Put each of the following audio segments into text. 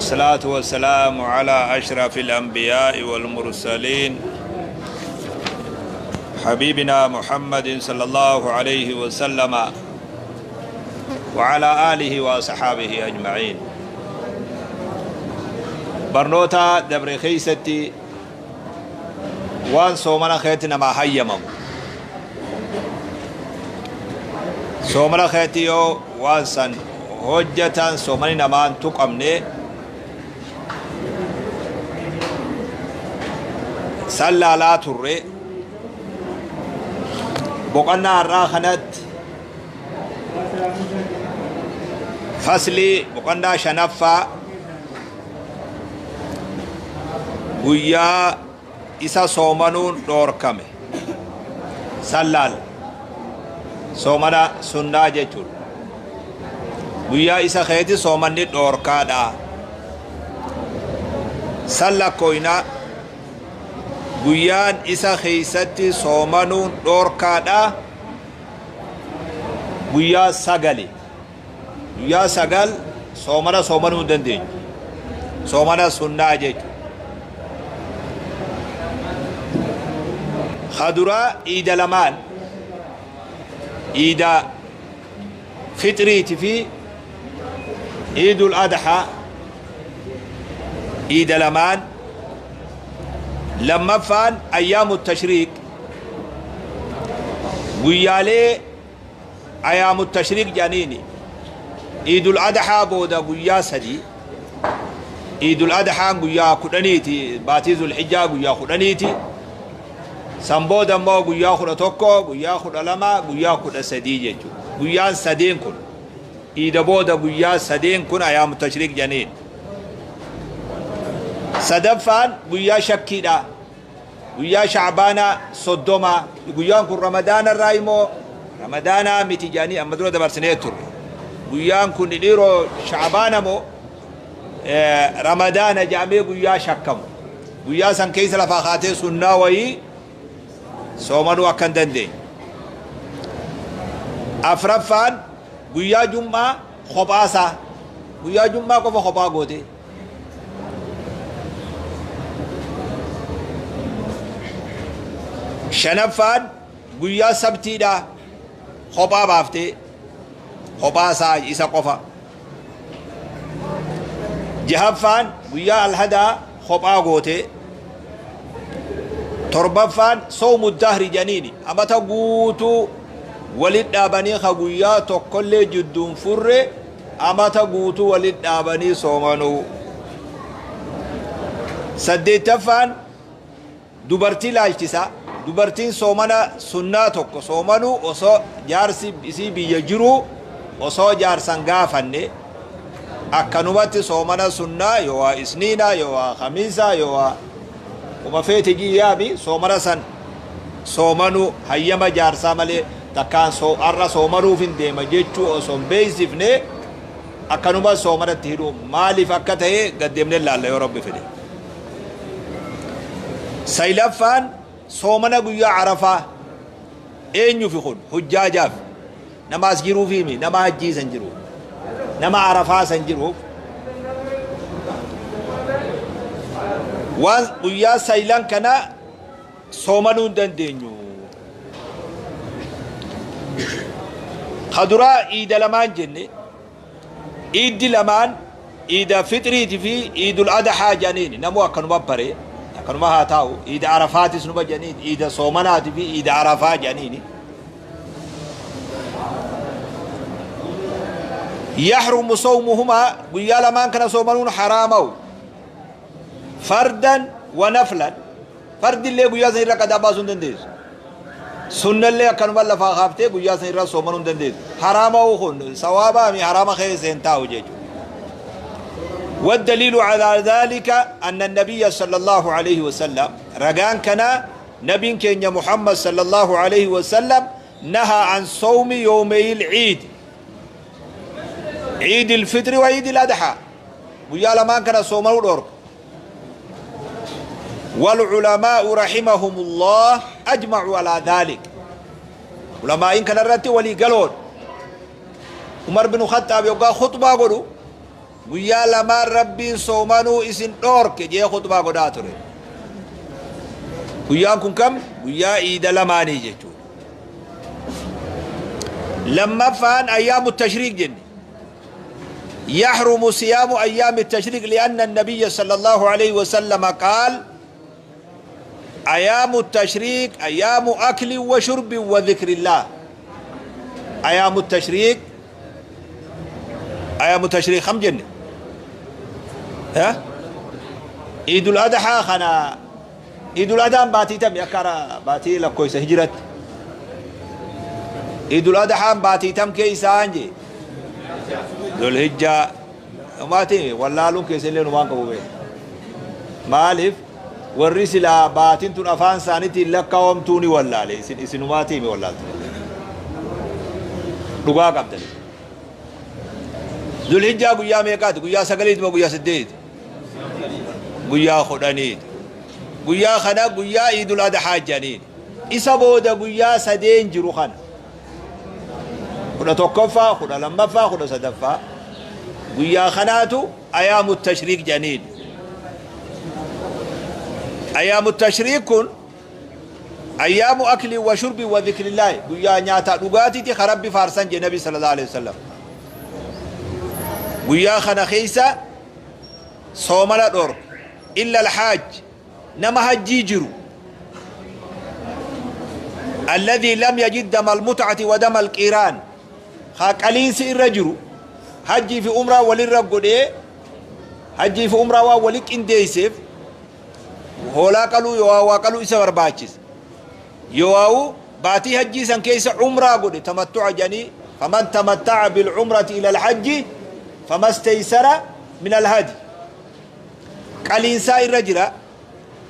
الصلاة والسلام على أشرف الأنبياء والمرسلين حبيبنا محمد صلى الله عليه وسلم وعلى آله وصحابه أجمعين. Barnoota dabre keeysatti waan soomana keetti namaa hayyamamu, soomana keetti yoo waan san hojjatan soomani namaan tuqamne san laalaa turre. Boqonnaa har'aa kanatti faslii boqonnaa shanaffaa, guyyaa isa soomanuun dhoorkame san laalla. Soomana sunnaa jechuudha. Guyyaa isa keeti soomanni dhoorkaadha san lakkooyna. Guyyaan isa keeysatti soomanuun dhoorkaadha guyyaa sagali. Guyyaa 9 soomana soomanuu hin dandeenyu, soomana sunnaa jechuudha. Ka duraa iida lamaan, iida fixriiti fi iidul adhaa, iida lamaan. Lammaffaan ayyaamu tashriiq, guyyaalee ayaamu tashriiq jedhaniini, iidul adhaa booda guyyaa 3. Iidul adhaan guyyaa 10ti, baatii Zulhijjaa guyyaa 10ti. San booda immoo guyyaa 11, guyyaa 12, guyyaa 13 jechuudha. Guyyaan sadeen kun, iida booda guyyaa sadeen kun ayaamu tashriiq jedhaniin. Sadaffaan guyyaa shakkiidha, guyyaa Shacbaanaa 30. Guyyaan kun Ramadaana irraa immoo Ramadaanaa miti jedhanii amma dura dabarsinee turre. Guyyaan kun dhiiroo Shacbaana moo Ramadaana jedhamee guyyaa shakkamu, guyyaa san keessa lafaa kaatee sunnaa wayii soomanuu akka hin dandeenye. Afraffaan guyyaa Jum'aa kophaasaa, guyyaa Jum'aa qofa kophaa gootee. Shanaffaan guyyaa Sabtiidha kophaa baaftee, kophaasaa isa qofa. Jahaffaan guyyaa Alhadaa kophaa gootee. Torbaffaan sawmu dahri jedhaniini, amata guutuu walit dhaabanii ka guyyaa tokkollee jidduun furre, amata guutuu walit dhaabanii soomanuu. Saddeettaffaan dubartii laalchisa. Dubartiin soomana sunnaa tokko soomanuu osoo jaarsi isii biyya jiruu, osoo jaarsan gaafanne akkanumatti soomana sunnaa, yoo Isniina, yoo Khamiisa, yoo uma feete jiyyaami, soomana san soomanuu hayyama jaarsaa malee, takkaan har'a soomanuuf hin deema jechuu osoo hin beeksifne akkanuma soomanatti hidhuu maaliif akka ta'e gaddeemnee laalla yoo Rabbi fedhe. Saylaffaan soomana guyyaa Arafaa. Eenyufi kun? Hujjaajaaf. Nama as jiruufiimi, nama hajjii san jiruuf, nama Arafaa san jiruuf. Waan guyyaa saylan kana soomanuu hin dandeenyu. Ka duraa iida lamaan jenne. Iiddi lamaan iida fixriiti fi iidul adhaa jedhaniini namuu akkanuma bare, akkanuma haa taa'u. Iida Arafaatis numa jedhaniin, iida soomanaati fi iida Arafaa jedhaniini. Yahrumu sawmuhumaa, guyyaa lamaan kana soomanuun haraamawu, fardan wa naflan. Fardillee guyyaa san irra qadaa baasuu hin dandeessu. Sunnallee akkanuma lafaa kaaftee guyyaa san irra soomanuu hin dandeessu. Haraama'uu kun sawaabaa mi haraama keessa hin taa'u jechuudha. والدليل على ذلك أن النبي صلى الله عليه وسلم، رجان كان نبي كين محمد صلى الله عليه وسلم، نهى عن صوم يومي العيد، عيد الفطر وعيد الأضحى. Guyyaa lamaan kana soomanuu dhorka. والعلماء رحمهم الله أجمعوا على ذلك. علماء كان الرتي ولي قالون. عمر بن الخطاب يوقع خطبة قولوا Guyyaa lamaan Rabbiin soomanuu isin dhoorke jee khutbaa godhaa ture. Guyyaan kun kam? Guyyaa iida lamaanii jechuudha. Lammaffaan ayyaamu tashriiq jenne. يحرم صيام أيام التشريق لأن النبي صلى الله عليه وسلم قال أيام التشريق أيام أكل وشرب وذكر الله. أيام التشريق، أيام التشريق خم جنة ها؟ عيد الأضحى خنا عيد الأضحى باتي تم يكرا باتي لكويس هجرت عيد الأضحى باتي تم كيسانجي ذو الحجة ما تي ولا لون كيسين لون ما قبوبه مالف warri silaa baatiin tun afaan isaaniitiin lakkaawamtuu ni wallaale. Isin isinumaatii hime wallaaltu dhugaa qabdan. Zulhijjaa guyyaa meeqaati? Guyyaa 9ti moo guyyaa 8ti? Guyyaa 10ti. Guyyaa kana guyyaa Iidul Adhaa jedhaniin. Isa booda guyyaa 3 jiru kana 11ffaa, 12ffaa, 13ffaa guyyaa kanaatu ayaamu tashriiq jedhaniin. Ayaamu tashriiq kun ayyaamu akli wa shurbi wa dhikrillahi, guyyaa nyaataa dhugaatiiti ka Rabbi faarsan jedhe Nabi sallallahu alaihi wasallam. Guyyaa kana keessa soomana dhorka illa alhaaj, nama hajjii jiru, alladhi lam yajid dama almut'ati wa dama alqiraan, haa qaliinsi irra jiru hajjii fi umraa walirra godhee, hajjii fi umraa waan wali qindeesseef hoolaa qaluu yoo waa qaluu isa barbaachisa, yoo baatii hajjii san keessa umraa godhe tamattu'a jedhanii, faman tamatta'a bil'umrati ila alhajji famastaysara min alhadi, qaliinsaa irra jira.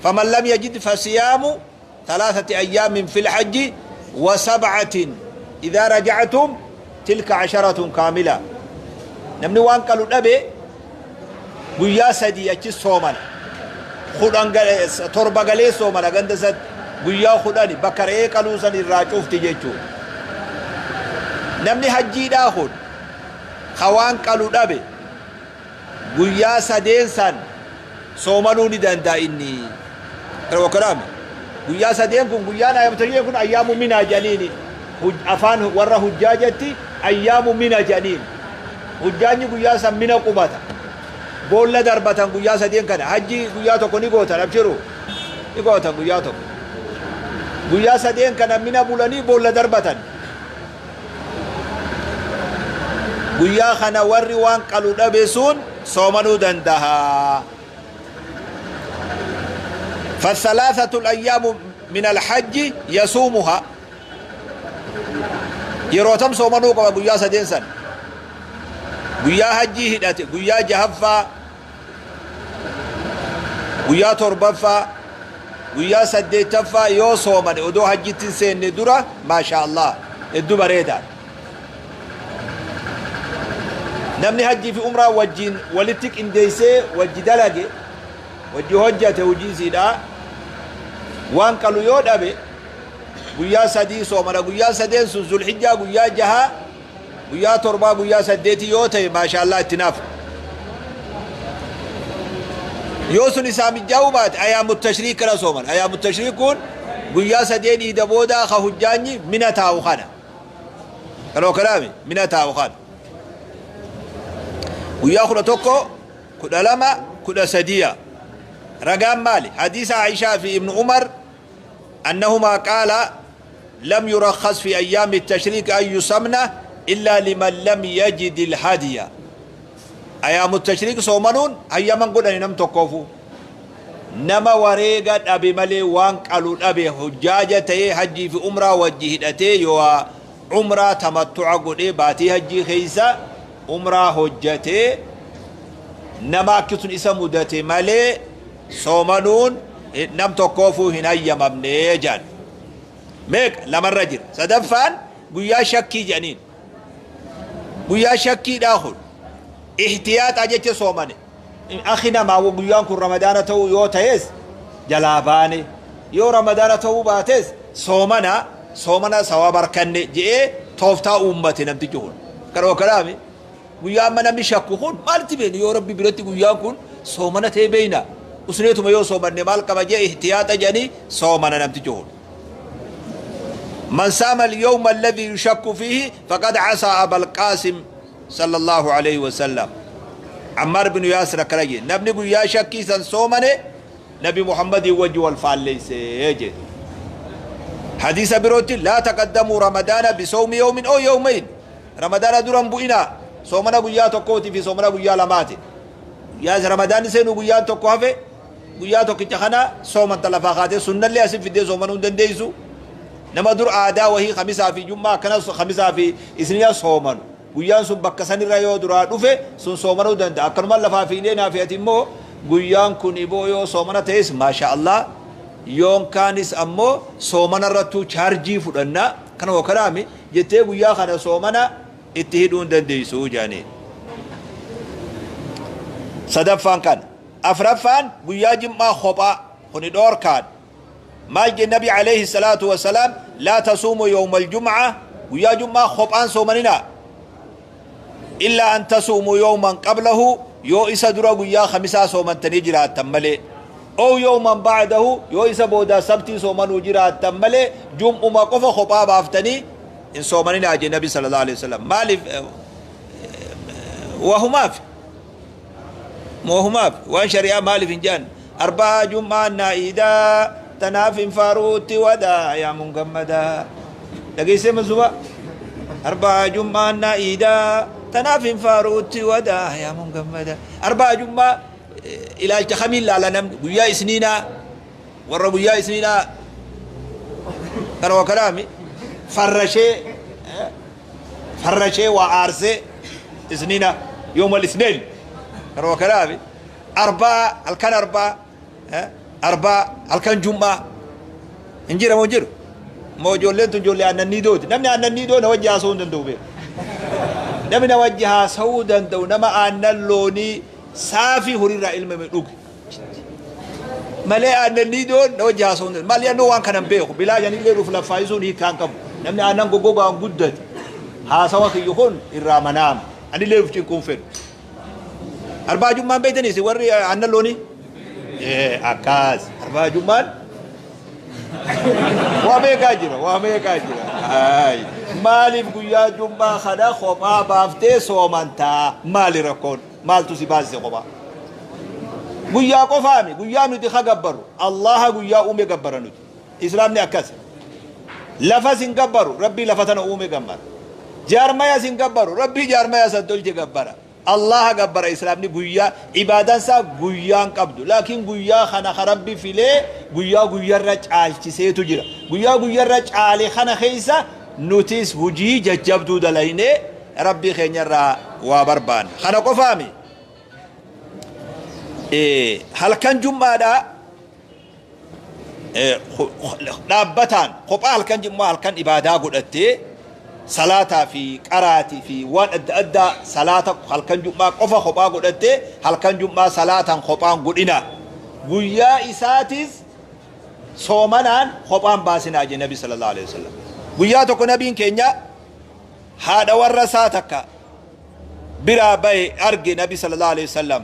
Faman lam yajid fasiyaamu 3 ayyaamin fil hajji wa 7 idhaa raja'tum tilka 10 kaamila. Namni waan qalu dhabe guyyaa 3 achi soomana, 10 7 galee soomana, ganda isatti guyyaa 10 bakka re'ee qaluu san irraa cufti jechuudha. Namni hajjiidhaa kun ka waan qalu dhabe guyyaa 3 san soomanuu ni danda'a inni. Kana guyyaa 3 kun guyyaan ayyaamu tashriiq kun ayyaamu minaa jedhaniini, afaan warra hujjaajatti ayyaamu mina jedhaniin. Hujjaanyi guyyaa san mina qubata, boolla darbatan guyyaa 3 kana. Hajji guyyaa 1 ni gootan, abshiru ni gootan guyyaa 1. Guyyaa 3 kana mina bulanii boolla darbatan. Guyyaa kana warri waan qalu dhabe sun soomanuu danda'a. فالثلاثة الأيام من الحج يصومها، yeroo tam soomanuu qaba? Guyyaa 3 san, guyyaa hajjii hidhate, guyyaa 6ffaa, guyyaa 7ffaa, guyyaa 8ffaa yoo soomane odoo hajjitti hin seenne dura, maasha Allah, hedduu bareedaadha. Namni hajjii fi umraa wajjiin walitti qindeessee wajji dalage, wajji hojjate hojii isiidha, waan qalu yoo dhabe guyyaa 3 soomana. Guyyaa 3 sun Zulhijjaa guyyaa 6, guyyaa 7, guyyaa 8 yoo ta'e, maasha Allah, itti naaf. Yoo sun isaa mijaa'uu baate ayaamu tashriiq kana sooman. Ayaamu tashriiq kun guyyaa 3 iida boodaa ka hujjaanyi mina taa'u kana. Kanoo kanaami mina taa'u kana guyyaa 11, 12, 13. Ragaan maali? Hadiisa Aishaa fi Ibnu Umar أنهما قال لم يرخص في أيام التشريق أن يصمن إلا لمن لم يجد الهدي. أيام التشريق صومنون هيا من قل نم تقفوا nama wareega dhabe malee, waan qalu dhabe, hujjaaja ta'ee hajjii fi umraa wajji hidhatee yoo umraa tamattu'a godhee baatii hajjii keessa umraa hojjatee, nama akki sun isa mudate malee soomanuun nam tokkoofuu hin hayyamamne jedhan. Meeqa? Lamarra jira. Sadaffaan guyyaa shakkii jedhaniin. Guyyaa shakkiidhaa kun ihtiyaaxaa jecha soomane. Akhi namaa guyyaan kun Ramadaana ta'uu yoo ta'es jalaa baane, yoo Ramadaana ta'uu baates soomana, soomana sawaaba harkanne je'ee tooftaa uummate namtichi kun. Kana kanaami Guyyaa amma namni shakku kun maalitti beekna? Yoo Rabbi biratti guyyaan kun soomana ta'e beekna. Usneetuma yoo soomanne maal qaba jee ihtiyaaxa jedhanii soomana namtichi kun. Man saama al-yawma alladhi yushakku fiihi faqad asaa Abal Qaasim sallallahu alayhi wa sallam. Ammaar bin Yaasir akkana jedhe, namni guyyaa shakkii san soomane Nabi Muhammadii wajji wal faalleeyse jedhe. Hadiisa birootti, laa taqaddamuu Ramadaana bisawmi yawmin aw yawmayn. Ramadaana dura hin bu'inaa soomana guyyaa tokkootii fi soomana guyyaa lamaati. Guyyaa Ramadaanni seenu guyyaan tokko hafe, guyyaa tokkicha kana soomanta lafaa kaatee sunnallee asi fiddee soomanuu hin dandeessu. Nama dur aadaa wahii Khamisaa fi Jummaa akkana Khamisaa fi Isniina soomanu. Guyyaan sun bakka sanirra yoo duraa dhufe sun soomanuu danda'a. Akkanumaan lafaa fiinee naa fi ati immoo guyyaan kun iboo yoo soomana ta'es maasha Allah, yoon kaanis ammoo soomana irrattuu chaarjii fudhanna kana hoo kanaami jettee guyyaa kana soomana itti hidhuu hin dandeessu jedhanii. Sadaffaan kana. Afraffaan guyyaa Jim'aa kophaa, kuni dhoorkaadha. Maal jedhe Nabi alayhi salaatu wassalaam? Laa tasuumu yawmal jum'a, guyyaa jum'aa kophaan soomaninaa, illaa an tasuumu yawman qablahu, yoo isa dura guyyaa Khamisaa soomantanii jiraattan malee, ow yawman ba'dahu, yoo isa boodaa Sabtii soomanuu jiraattan malee, jum'uma qofa kophaa baaftanii hin soomaninaa jedhe Nabi sallallahu alayhi wasallam. Maaliif? Wahumaaf Moohumaaf waan shari'aa maaliif hin jedhan? Arba'aa Jum'aan naa iidaa, tanaaf hin faaruutti wadaa yaamuun gammadaa. Dhageessee manzumaa? Arba'aa Jum'aan naa iidaa, tanaaf hin faaruutti wadaa yaamuun gammadaa. Arba'aa Jum'aa ilaalcha kamiin laala namni? Guyyaa Isniinaa, warra guyyaa Isniinaa kana waa kanaami farrashee farrashee waa aarsee Isniina, yoomal isneen, yeroo kanaafi Arbaa, halkan Arbaa, Arbaa halkan Jum'aa hin jira moo hin jiru moo? Ijoolleen tun ijoollee aannan niidooti. Namni aannan niidoo na wajji haasa'uu hin danda'u beeku. Namni na wajji haasa'uu danda'u nama aannan loonii saafii horiirraa ilmame dhuge malee aannan niidoon na wajji haasa'uu hin danda'u. Maal yannoo waan kanan beeku bilaa janillee dhufu laffaayisuun hiikkaan qabu. Namni aannan goggogaan guddate haasawa kiyyu kun irraa manaama. Anillee uf cinquun fedhu. Arbaa Jummaan beektanii isin warri aannan loonii? Akkas. Arbaa Jummaan waa meeqaa jira, waa meeqaa jira. Maaliif guyyaa Jummaa kana kophaa baaftee soomantaa? Maali rakkoon? Maaltu si baasise kophaa? Guyyaa qofaami, guyyaa nuti ka gabbaru. Allaha guyyaa uume gabbara nuti. Islaamni akkas. Lafas hin gabbaru, Rabbii lafa tana uume gabbara. Jaarmayas hin gabbaru, Rabbii jaarmaya san tolche gabbara. Allaha gabbara Islaamni. Guyyaa ibaadaan isaa guyyaan qabdu. Laakiin guyyaa kana ka Rabbi filee guyyaa guyyarra caalchiseetu jira. Guyyaa guyyarra caale kana keessa nutis hujii jajjabduu dalaynee Rabbii keenyarraa waa barbaanna. Kana qofaami. Halkan Jum'aadhaa dhaabbataan kophaa halkan Jum'aa halkan ibaadaa godhattee salaataa fi qaraatii fi waan adda addaa, salaata halkan Jum'aa qofa kophaa godhattee halkan Jum'aa salaataan kophaan godhina. Guyyaa isaatis soomanaan kophaan baasinaa jedhe Nabi sallallahu alaihi wasallam. Guyyaa tokko Nabiin keenya haadha warra isaa takka biraa bahe arge. Nabi sallallahu alaihi wasallam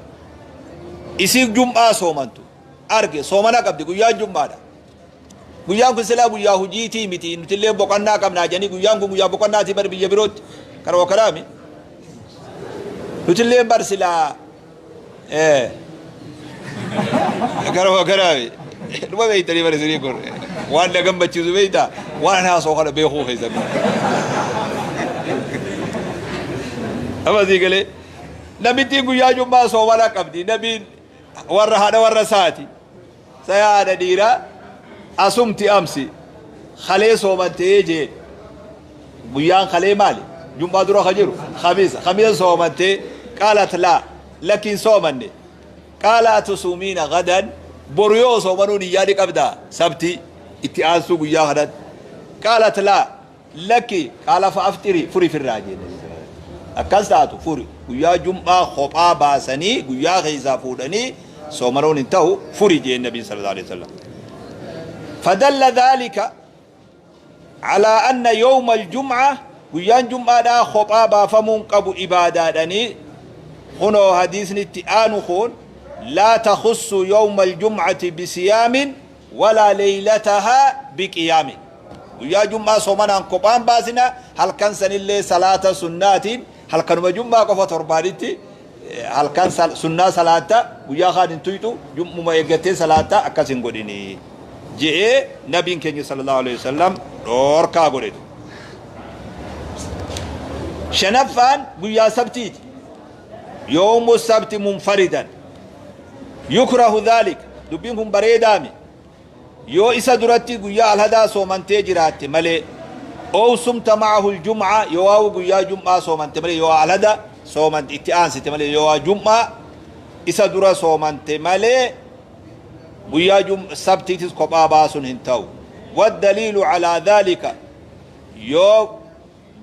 isii Jum'aa soomantu arge. Soomana qabdi, guyyaan Jum'aadha. Guyyaan kun silaa guyyaa hujiitii miti, nutillee boqonnaa qabnaa jedhanii. Guyyaan kun guyyaa boqonnaatii bar biyya birootti, kana wakalaami nutillee bar silaa kana wakalaami dhuma beeytanii bar. Isinii kun waan na gammachiisu beeytaa, waan haasoo kana beekuu keessan amma sii galee. Namittiin guyyaa Jum'aa soomana qabdi. Nabiin warra haadha warra isaati, saya haadha dhiiraa, asumti amsi kalee soomantee jeen. Guyyaan kalee maali? Jum'aa dura ka jiru Khamiisa. Khamiisa soomantee? Qaalat laa, lakkiin soomanne. Qaala atusuumiina gadan? Boru yoo soomanuu niyyaa ni qabdaa, Sabtii itti aansuu guyyaa kanatti? Qaalat laa, lakki. Qaala fa aftiri, furi firraa jeen. Akkas taatu furi. Guyyaa Jum'aa kophaa baasanii guyyaa keessaa fuudhanii soomanuun hin ta'u, furi jeen Nabiin sallallahu alaihi wasallam. Fadalla dhalika على أن يوم الجمعة Guyyaan jum'aadhaa kophaa baafamuun qabu ibaadaadhanii. Kunoo hadiisni itti aanu kun laa takhussu yawma aljum'ati bisiyaamin walaa leeylatahaa biqiyaamin. Guyyaa jum'aa soomanaan kophaan baasina, halkan sanillee salaata sunnaatiin. Halkanuma jum'aa qofa torbaanitti halkan sunnaa salaatta, guyyaa kaan hin tuyxu, jum'uma eeggattee salaatta, akkas hin godhini je'ee nabiin keenya sallallahu alaihi wasallam dhoorkaa godhetu. Shanaffaan guyyaa sabtiiti. Yawmu sabti munfaridan yukrahu dhalik. Dubbiin kun bareedaami. Yoo isa duratti guyyaa alhadaa soomantee jiraatte malee, ow sumta ma'ahu aljum'a, yoo waa'u guyyaa jum'aa soomante malee, yoo alhada soomante itti aansite malee, yoo jum'aa isa dura soomante malee, guyyaa sabtiitis kophaa baasuun hin ta'u. Waddaliilu calaa dhalika, yoo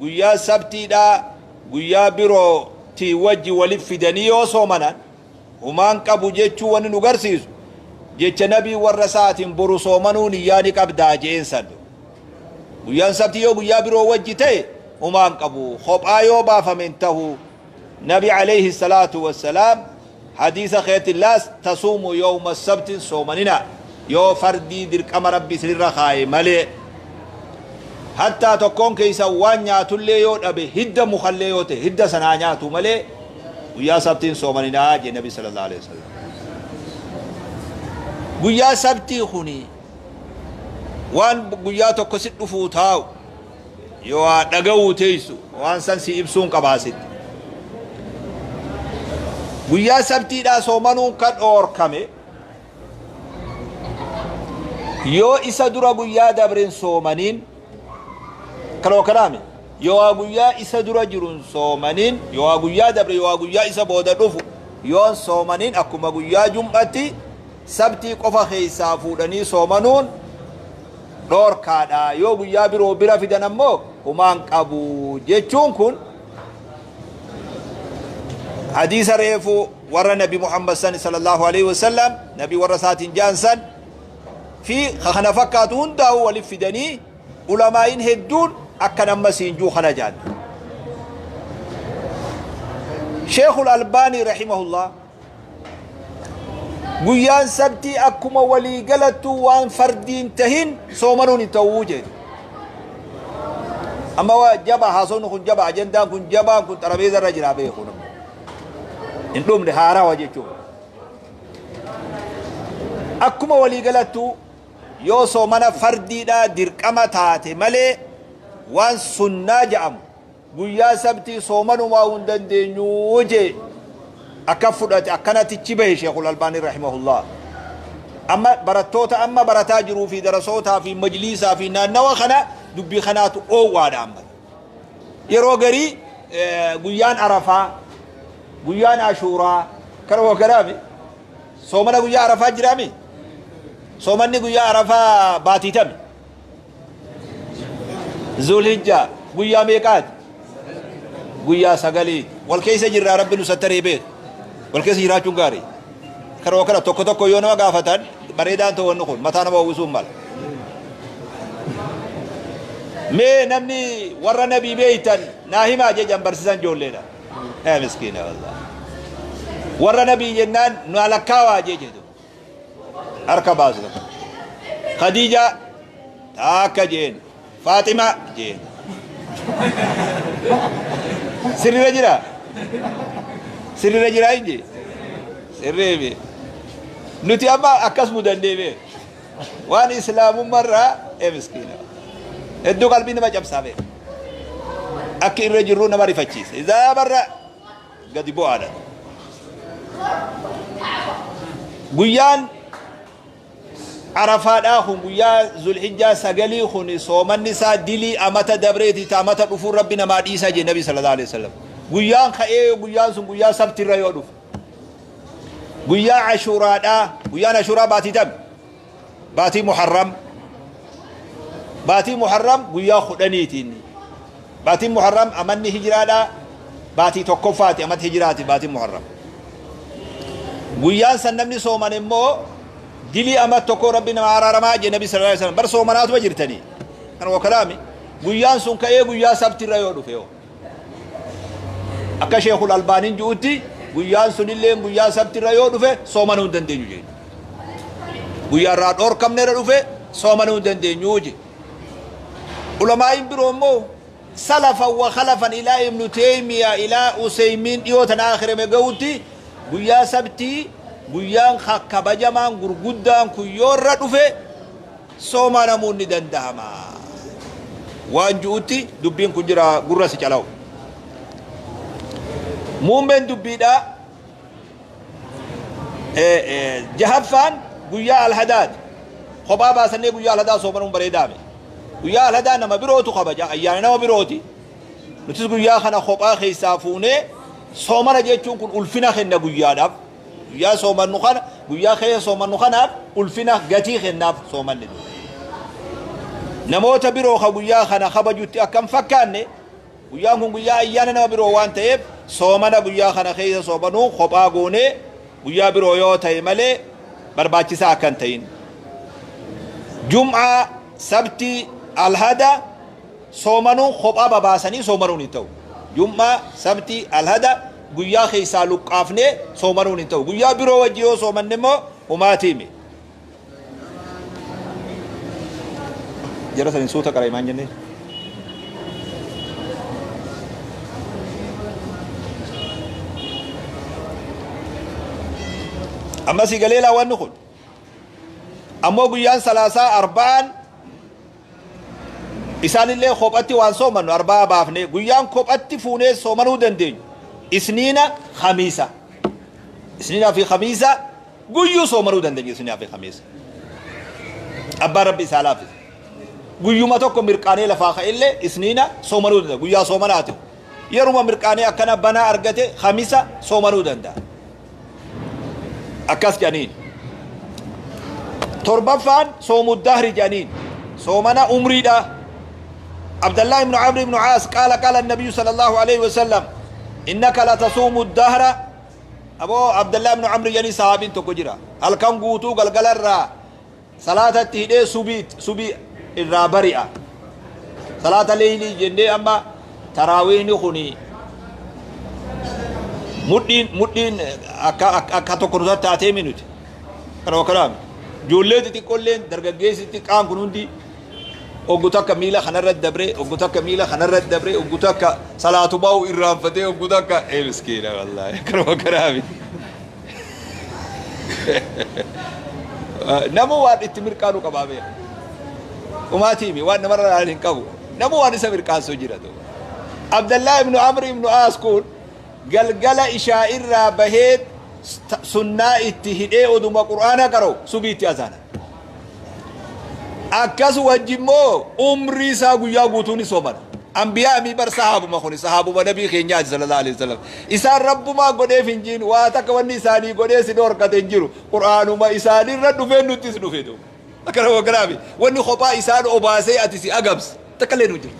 guyyaa sabtiidhaa guyyaa birootii wajji walif fidanii yoo soomanan humaan qabu jechuu wanni nu garsiisu jecha nabii warra isaatiin boru soomanuu niyyaa ni qabdaa je'een san. Guyyaan sabtii yoo guyyaa biroo wajji ta'e humaan qabu, kophaa yoo baafame hin tahu. Nabi alayhi salaatu wassalaam hadiisa keetti laa tasuumu yawma sabtin, soomanina yoo fardii dirqama rabbi isinirra kaaye malee, hattaa tokkoon keessa waan nyaatullee yoo dhabe, hidda mukallee yoo ta'e hidda sanaa nyaatu malee guyyaa sabtiin soomaninaa jee nabi sallallahu alaihi wasallam. Guyyaa sabtii kuni waan guyyaa tokko si dhufuu taa'u yoo dhaga'uu teessu waan san si ibsuun qabaasitti. Guyyaa sabtiidhaa soomanuun kan dhoorkame yoo isa dura guyyaa dabreen soomaniin kaloo kalaame, yoo guyyaa isa dura jirun soomaniin, yoo guyyaa dabre, yoo guyyaa isa booda dhufu yoon soomaniin, akkuma guyyaa jum'atti sabtii qofa keessaa fuudhanii soomanuun dhoorkaadha. Yoo guyyaa biroo bira fidan ammoo humaan qabu jechuun kun hadiisa reefu warra nabi Muhammad san sallallahu alaihi wasallam nabi warra isaatiin jaan san fi kana fakkaatu hundaa'u walif fidanii ulamaa'iin hedduun akka nama siinjuu kana jaan. Sheekul Albaanii rahimahullah guyyaan sabtii akkuma walii galattu waan fardiin tahin soomanuun hin ta'uu jedhe. Amma waa jaba haasofni kun jaba, ajandaan kun jabaan kun xarabeeza irra jira beeku namni. Hin dhumne, haarawa jechuudha. Akkuma walii galattu yoo soomana fardiidhaa dirqama taate malee waan sunnaa jedhamu guyyaa sabtii soomanumaa hin dandeenyu jee akka fudhate akkanatichi bahe Sheekul Albaanii rahimahullah. Amma barattoota amma barataa jiruu fi darasootaa fi majliisaa fi naannawa kana dubbii kanaatu oowwaadha amma. Yeroo garii guyyaan Arafaa, guyyaan Ashuuraa kana wakkanaami. Soomana guyyaa Arafaa jiraami? Soomanni guyyaa Arafaa baatiitami? Zulhijjaa guyyaa meeqaati? Guyyaa 9. Wal keessa jirraa, rabbi nu sattaree beeku. Wal keessa jiraachuun gaarii. Kana wakkana tokko tokko yoo nama gaafatan bareedaan ta'u, wanni kun mataa nama uwwisuun mala. Mee namni warra nabii beeytan naa himaa jejan barsiisan ijoolleedha. Yaa miskiina wallah. Warra nabii jennaan nu alakkaawaa jee jedhu. Harka baasu tokko. Khadiija taakka jeen. Faaxima jeen. Sirriirra jira? Sirriirra jira inji? Sirrii be. Nuti amma akkas mudannee bee. Waan islaamummaarraa ee miskiina. Hedduu qalbii nama cabsaa bee. Akka irra jirru nama rifachiisa. Izaabarra gadi bu'aadha. Guyyaan Arafaadhaa kun guyyaa Zulhijjaa 9 kun soomanni isaa dilii amata dabreeti ta amata dhufuun rabbi namaa dhiisaa jee nabi sallallahu alaihi wasallam. Guyyaan ka'ee guyyaan sun guyyaa sabtirra yoo dhufu. Guyyaa Ashuraadhaa, guyyaan Ashuraa baatii tami? Baatii Muharram. Baatii Muharram guyyaa 10tiin. Baatiin Muharram amanni hijiraadhaa baatii tokkoffaati, amata hijiraati baatiin Muharram. Guyyaan san namni sooman immoo dilii amat tokko rabbi nama araaramaa jee nabi sallallahu alaihi wasallam. Bar soomanaatuma jirtanii. Kana wakalaami. Guyyaan sun ka'ee guyyaa sabtirra yoo dhufe yoo akka Sheekul Albaaniin ju'utti guyyaan sunillee guyyaa sabtirra yoo dhufe soomanuu hin dandeenyu jee. Guyyaa irraa dhoorkamneerra dhufe soomanuu hin dandeenyu jee. Ulamaa'iin biroo immoo salafan wa khalafan ilaa Ibnu Teeymiyaa ilaa Useymiin dhiyoo tana akhirame ga'utti guyyaa sabtii guyyaan kabajamaan gurguddaan kun yoo irra dhufe soomanamuun ni dandahama. Waan ju'utti dubbiin kun jira gurra si calawu. Muummeen dubbiidha jahaffaan guyyaa alhadaati. Kophaa baasannee guyyaa alhadaa soomanuun bareedaame. Guyyaa alhadaa nama birootu kabaja, ayyaana nama birooti. Nutis guyyaa kana kophaa keessaa fuunee soomana jechuun kun ulfina kenna guyyaadhaaf. Guyyaa soomannu kana, guyyaa keessa soomannu kanaaf ulfina gatii kennaaf soomanni. Namoota biroo ka guyyaa kana kabajutti akkam fakkaanne guyyaan kun guyyaa ayyaana nama biroo waan ta'eef soomana guyyaa kana keessa soomanuu kophaa goonee guyyaa biroo yoo ta'e malee barbaachisaa akka hin ta'in. Jum'aa, sabtii, alhada soomanuu kophaa babaasanii soomanuun hin ta'u. Jum'aa, sabtii, alhada guyyaa keessaa luqqaafnee soomanuun hin ta'u. Guyyaa biroo wajji yoo soomanne immoo humaatiimi. Jara saniin suuta qara himaan jennee. Amma si galee laa wanni kun. Ammoo guyyaan salaasaa arba'aan isaanillee kophatti waan soomannu arba'aa baafne guyyaan kophatti fuunee soomanuu dandeenyu. Isniina, khamiisa. Isniinaa fi khamiisa guyyuu soomanuu dandeenya isniinaa fi khamiisa. Abbaan Rabbi isaa laaffise. Guyyuma tokko mirqaanee lafaa ka'ellee isniina soomanuu danda'a. Guyyaa soomanaati. Yeruma mirqaanee akkana banaa argate khamiisa soomanuu danda'a. Akkas jedhaniin. Torbaffaan soomu dahri jedhaniin. Soomana umriidha. Abdallah ibn Amr ibn Aas qaala qaala النبي صلى الله عليه وسلم إنك لتصوم الدهر. Aboo Abdallah ibn Amr jedhanii sahabiin tokko jira. Halkan guutuu galgalarraa salaatatti hidhee subii irraa bari'a. Salaata leeylii jennee amma taraawiihni kuni mudhiin akka tokko nutatti taatee minuti. Kana wakkanaami. Ijoollee xixiqqoolleen dargaggeessi xiqqaan kun hundi oggu takka miila kanarra dabree, oggu takka miila kanarra dabree, oggu takka salaatu baa'u irraanfatee, oggu takka ee miskiina wallaahi kana wakkanaami. Nama waan itti mirqaanu qabaa beeka. Umaatiimi waan namarra ilaalan hin qabu. Nama waan isa mirqaansuu jira ta'u. Abdallah ibnu Amr ibnu Aas kun galgala ishaa irraa bahee sunnaa itti hidhee oduma qur'aana qara'u subiitti azaana. Akkas wajji immoo umrii isaa guyyaa guutuu ni soomana. Ambiyaa mi bar sahaabuma kuni sahaabuma nabii keenyaati sallallahu alaihi wasallam. Isaan rabbumaa godheef hin jiin waa takka wanni isaanii godhee si dhorkate hin jiru. Qur'aanuma isaanirra dhufee nuttis dhufe duuba. Akkana wakkanaami. Wanni kophaa isaan obaasee ati si agabse takka illee nu jirtu.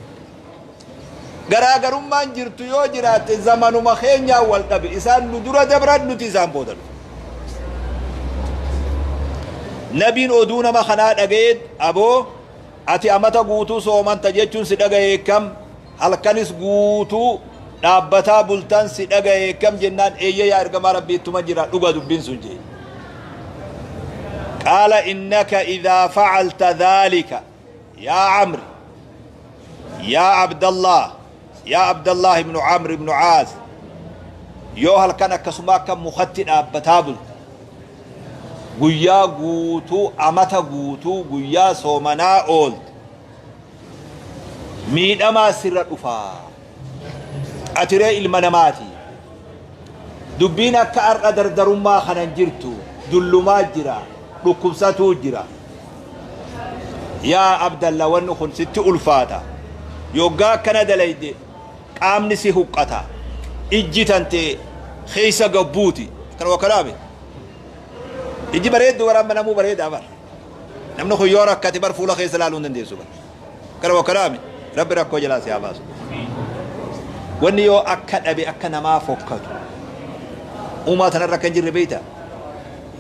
Garaagarummaan jirtu yoo jiraatte zamanuma keenyaan wal dhabe, isaan nu dura dabran, nuti isaan booda dhufe. Nabiin oduu nama kanaa dhaga'ee, aboo ati amata guutuu soomanta jechuun si dhaga'ee kam, halkanis guutuu dhaabbataa bultan si dhaga'ee kam jennaan, eeyye yaa ergamaa Rabbii, ittuma jira, dhuga dubbiin sun jee. Qaala innaka idhaa facalta dhaalika yaa Amri, yaa Abdallah, yaa Abdallah ibnu Amr ibnu Caas, yoo halkan akkasuma akka mukatti dhaabbataa bulte, guyyaa guutuu amata guutuu guyyaa soomanaa oolte, miidhamaa sirra dhufaa. Atiree ilma namaati. Dubbiin akka har'a dardarummaa kanan jirtu, dullumaa jira, dhukkubsatuu jira. Yaa Abdallah, wanni kun sitti ulfaata. Yoggaa akkana dalayde qaamni si huqqata. Ijji tante keessa gabbuuti. Kana wakkanaame. Ijji bareeddu bara amma namuu bareedaa bara. Namni kun yoo rakkate bar fuula keessa ilaaluu hin dandeessu bara. Kana wakkanaame. Rabbi rakkoo jalaa si haa baasu. Wanni yoo akka dhabe akka namaa fokkatu. Uumaa tanarra akka hin jirre beektaa?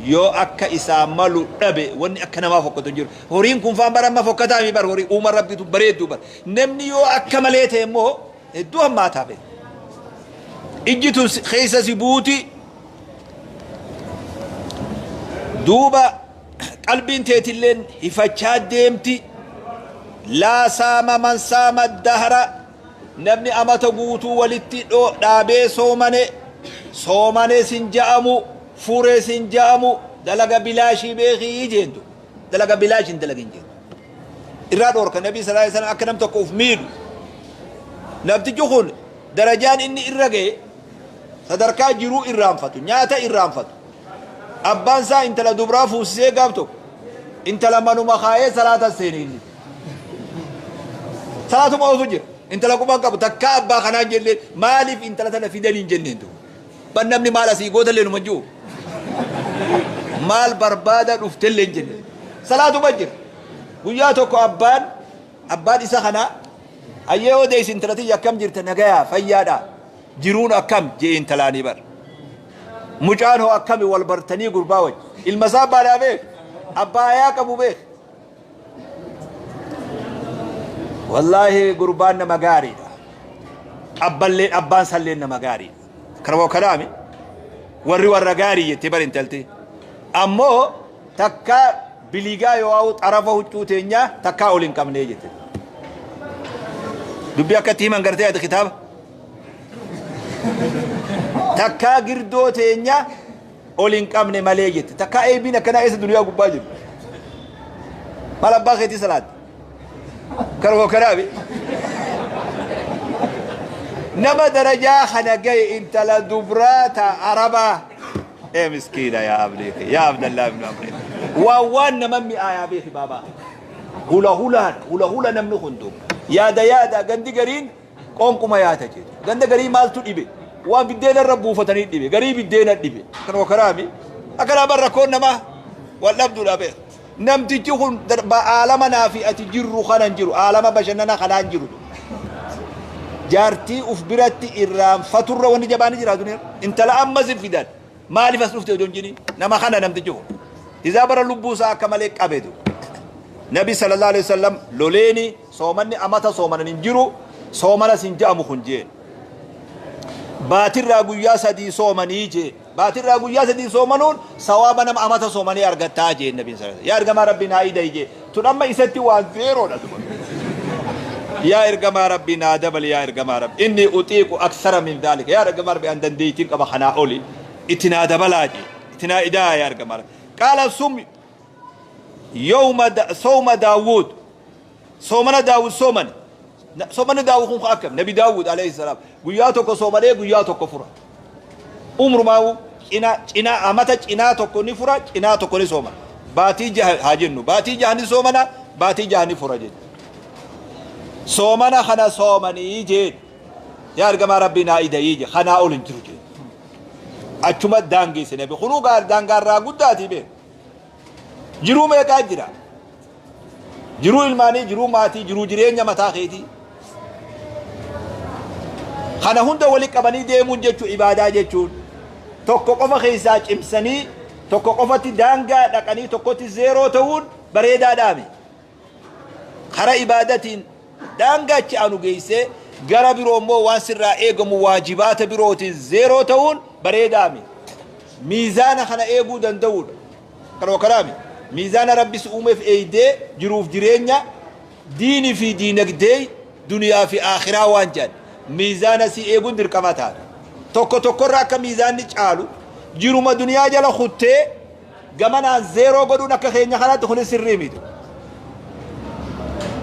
Yoo akka isaa malu dhabe, wanni akka namaa fokkatu hin jiru. Horiin kun faan bara amma fokkataa mi bar, horii uuma Rabbitu bareedduu bar. Namni yoo akka malee ta'e immoo hedduu hammaataa beeka. Ijji tun keessa si buuti. Duuba qalbiin teetilleen hifachaa deemti. Laa saama man saama dahra, namni amata guutuu walitti dhaabee soomane, soomane sin ja'amu, fure sin ja'amu, dalaga bilaashii beekii jeentu. Dalaga bilaash hin dalagin jeentu. Irraa dhoorka Nabii sallallahu alaihi wasallam akka nam tokko uf miidhu. Namtichi kun darajaan inni irra ga'e sadarkaa jiruu irraanfatu, nyaata irraanfatu. Abbaan isaa intala dubraa fuusisee gaaf tokko intala manuma kaayee salaata seene inni. Salaatuma oofu jira. Intala quban qabu takkaa abbaa kanaan jenneen, maaliif intala tana fidanii hin jenneen tu. Ban namni maal asii gootallee numa jiru. Maal barbaada dhuftellee hin jenneen. Salaatuma jira. Guyyaa tokko abbaan isa kanaa, "Hayyee odeessi, intala tiyya, akkam jirta? Nagayaa, fayyaadha, jiruun akkam?" jee intalaanii bar. "Mucaan hoo akkami? Wal bartanii gurbaa wajji?" Ilma isaa abbaadhaa beek. Abbaa ayaa qabu beek. "Wallaahi gurbaan nama gaariidha. Abballee abbaan salleen nama gaariidha." Kana kanaami warri warra gaarii jettee bar intalti. "Ammoo takka biligaa yoo ha'u xarafa huccuu teenyaa takkaa ol hin qabnee," jette. Dubbii akka itti himan gartee ati kitaaba. "Takkaa girdoo teenya ol hin qabne malee," jette. Takkaa eebiin akkanaa eessa duniyaa gubbaa jiru? Maal abbaa keetii salaatti? Karoo kanaafi. Nama darajaa kana gahe intala dubraa ta Arabaa. Ee miskiina yaa abdii, yaa Abdallaa ibn Amri. Waan nama mi'aayaa beeki baabaa. Hula hulaan hula hula namni hundu. Yaada yaada gandi gariin qoonquma yaata jedhu. Ganda garii maaltu dhibe? Waan biddeena irra buufatanii dhibe. Garii biddeena dhibe. Kanuma karaami. Akkanaa bar rakkoon namaa wal dhabduudha beeka. Namtichi kun aalama naa fi ati jirru kanan jiru. Aalama bashannana kanaan jiru. Jaartii uf biratti irraanfaturra wanni jabaani jira duniyaa. Intala ammas hin fidan. Maaliif as dhufte odoo hin jedhin? Nama kana namtichi kun. Izaa bara lubbuu isaa akka malee qabetu. Nabi sallallahu alaihi wasallam loleeni soomanni amata soomanan hin jiru, soomanas hin ja'amu kun jeen. Baatirraa guyyaa 3 soomanii jeen. Baatirraa guyyaa 3 soomanuun sawaaba nama amata soomanii argattaa jeen Nabiin sallallahu alaihi wasallam. "Yaa ergamaa Rabbii, naa ida'i," jee. Tun amma isatti waan zeeroodha tuma. "Yaa ergamaa Rabbii, naa dabali, yaa ergamaa Rabbii. Inni utiiqu aksara min dhaalika. Yaa ergamaa Rabbii, an dandeettiin qaba kanaa oli. Itti naa dabalaa," jee. "Itti naa idaa, yaa ergamaa Rabbii." Qaala sum yawma sawma Daawud. Soomana Daawud soomani. Soomanni Daawud kun akkam? Nabi Daawud alayhi salaam guyyaa tokko soomanee guyyaa tokko fura. Umrumaa cinaa cinaa amata cinaa tokko ni fura, cinaa tokko ni soomana. Baatii 6 haa jennu. Baatii 6 ni soomana, baatii 6 ni fura jechuudha. "Soomana kana soomanii," jeen. "Yaa ergamaa Rabbii, naa ida'ii," je. "Kanaa ol hin jiru," jeen. Achuma daangeesse nabi. Kunuu daangaarraa guddaatii beeku. Jiruu meeqaa jira? Jiruu ilmaanii, jiruu maatii, jiruu jireenya mataa keetii. Kana hunda wali qabanii deemuun jechuun ibaadaa jechuun tokko qofa keessaa cimsanii tokko qofatti daangaa dhaqanii tokkotti zeeroo ta'uun bareedaadhaami. Kara ibaadatiin daangaa achi aanu geessee gara biroo immoo waan sirraa eegamu waajibaata birootiin zeeroo ta'uun bareedaami. Miizaana kana eeguu danda'uudha. Kanuma kanaami. Miizaana Rabbi si uumeef eeydee jiruuf jireenya, diinii fi diinagdee, duniyaa fi akhiraa waan jedhan miizaana si eeguun dirqama taata. Tokko tokkorra akka miizaanni caalu jiruma duniyaa jala kuttee gamanaan zeeroo godhuun akka keenya kanatti kunis sirrii miti.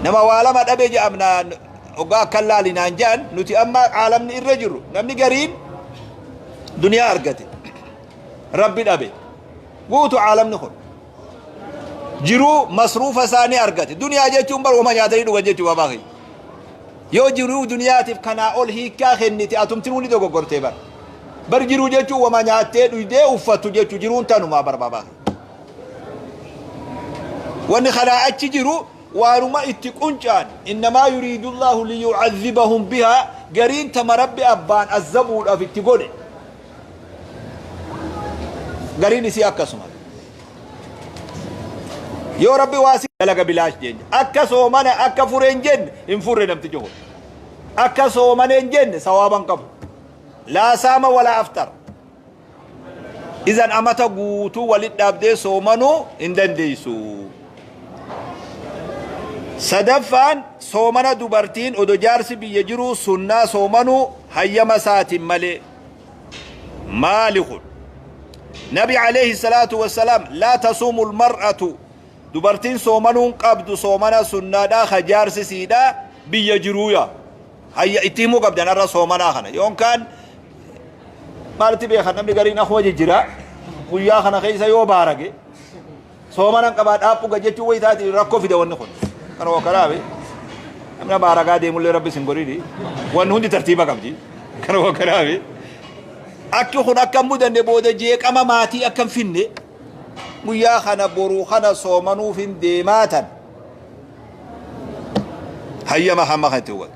Nama waa lama dhabe jedhamnaan hoggaa akka laalinaan jedhan nuti amma aalamni irra jirru namni gariin duniyaa argate Rabbi dhabe. Guutu aalamni kun. Jiruu masruufa isaanii argate. Duniyaa jechuun bar wama nyaatanii dhugan jechuu babaa kiyya. Yoo jiruu duniyaatiif kanaa ol hiikkaa kennite atumtinuu ni dogoggortee bar. Bar jiruu jechuun wama nyaattee dhuydee uffattu jechuu, jiruun tanumaa bar babaa kiyya. Wanni kanaa achi jiru waanuma itti quncaan innamaa yuriidullaahu liyu'adhibahum bihaa, gariin tama Rabbi abbaan azzabuudhaaf itti godhe. Gariin isii akkasuma. Yoo Rabbi waasi dalaga bilaash jeenya. Akka soomana akka fure hin jenne hin furre namtichi kun. Akka soomane hin jenne sawaaba hin qabu. Laa saama walaa aftar. Izan amata guutuu walit dhaabdee soomanuu hin dandeessu. Sadaffaan, soomana dubartiin odo jaarsi biyya jiruu sunnaa soomanuu hayyama isaatiin malee. Maali kun? Nabi alayhi salaatu wassalaam, laa tasuumu almar'atu, dubartiin soomanuun qabdu soomana sunnaadhaa ka jaarsi siidhaa biyya jiruuya. Hayya itti himuu qabdan har'a soomanaa kana. Yookaan maalitti beekan, namni gariin akkuma jijjira guyyaa kana keessa yoo baarage soomanan qabaa dhaaphuga jechuu wayi taati rakkoo fida wanni kun. Kana wakaraabe namni baaragaa deemullee Rabbi isin godhini, wanni hundi tartiiba qabdi. Kana wakaraabe akki kun akka hin mudanne, booda jeeqama maatii akka hin finne, guyyaa kana boruu kana soomanuuf hin deemaatan hayyama hamma kan itti hubatu.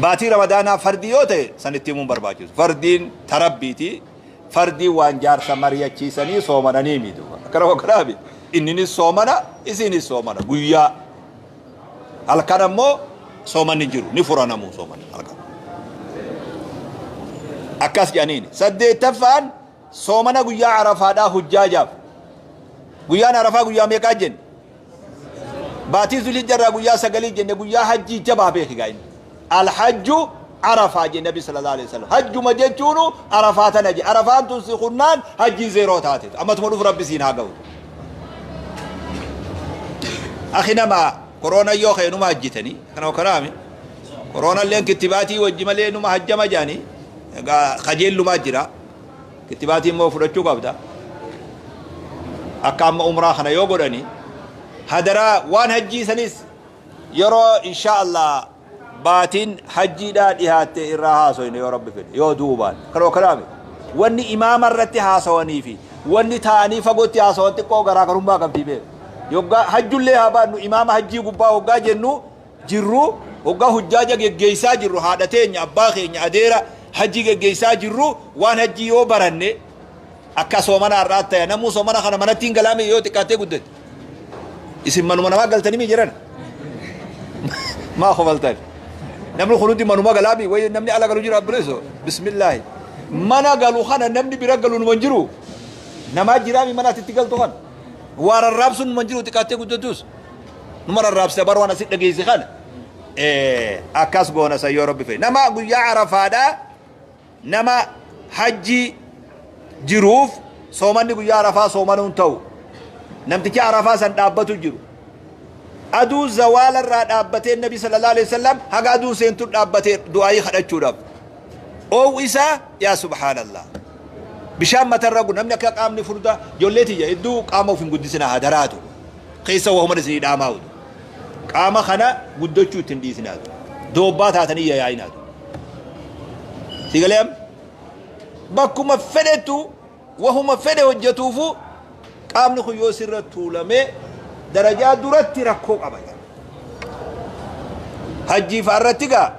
Baatii Ramadaanaa fardii yoo ta'e san itti himuun barbaachisu. Fardiin tarabbiiti. Fardii waan jaarsa mari'achiisanii soomananii miti. Akkana wakkanaafi inninis soomana, isinis soomana guyyaa. Halkan ammoo soomanni jiru ni furanamuu soomanni halkan. Akkas jedhaniini. Saddeettaffaan, soomana guyyaa Arafaadhaa hujjaajaaf. Guyyaan Arafaa guyyaa meeqaa jenne? Baatii Zulhijjarraa guyyaa 9 jenne, guyyaa hajjii jabaa beeki gaa inni. Alhajju Arafaa je Nabi sallallahu alaihi wasallam. Hajjuma jechuunu Arafaa tana je. Arafaan tun si kunnaan hajjiin zeeroo taate. Ammatuma dhufu Rabbi siin haa ga'u. Akhi nama koroona yoo ka'e numa hajjitanii kana kanaami. Koroona illeen kittibaatii wajji malee numa hajjama jaanii. Egaa kajeellumaa jira. Kittibaatii immoo fudhachuu qabda. Akka amma umraa kana yoo godhani hadaraa waan hajjii sanis yeroo insha Allah baatiin hajjiidhaa dhihaatte irraa haasoyne yoo Rabbi fedhe yoo duubaan kanuma kanaami. Wanni imaama irratti haasawanii fi wanni taa'anii fagootti haasawan xiqqoo garaagarummaa qabdi beeku. Yoggaa hajjullee haa baannu, imaama hajjii gubbaa hoggaa jennu jirru, hoggaa hujjaaja geggeessaa jirru, haadha teenya, abbaa keenya, adeera hajjii geggeessaa jirru, waan hajjii yoo baranne akka soomana har'aa ta'e namuu soomana kana manatti hin galaame yoo xiqqaattee guddate. Isin manuma namaa galtanii mi jiran? Maa kofaltan? Namni kun hundi manuma galaami wayi namni ala galu jira abbileeso. Bismillaahi. Mana galu kana namni bira galu numa hin jiru. Namaa jiraami mana ati itti galtu kana. Waa rarraabsuun numa hin jiru xiqqaattee guddatus. Numa rarraabsita bar waan asitti dhageesse kana. Akkas goona san yoo Rabbi fedhe. Nama guyyaa Arafaadhaa nama hajjii jiruuf soomanni guyyaa Arafaa soomanuun ta'u. Namticha Arafaa san dhaabbatu jiru. Aduu zawaala irraa dhaabbatee Nabi sallallahu alaihi wasallam haga aduun seentu dhaabbatee du'aayii kadhachuudhaaf. Oowwi isaa yaa subhaanallah. Bishaan matarra gu namni akka qaamni furdaa ijoollee tiyya hedduu qaama of hin guddisina hadaraatu. Keessa wahuma isinii dhaamaa utu. Qaama kana guddachuu ittiin dhiisinaatu. Doobbaa taatanii yayaa'inaatu. Si galee amma? Bakkuma fedhettu wahuma fedhe hojjetuufu qaamni kun yoo sirra tuulamee darajaa duratti rakkoo qaba. Hajjii fa'a irratti gaa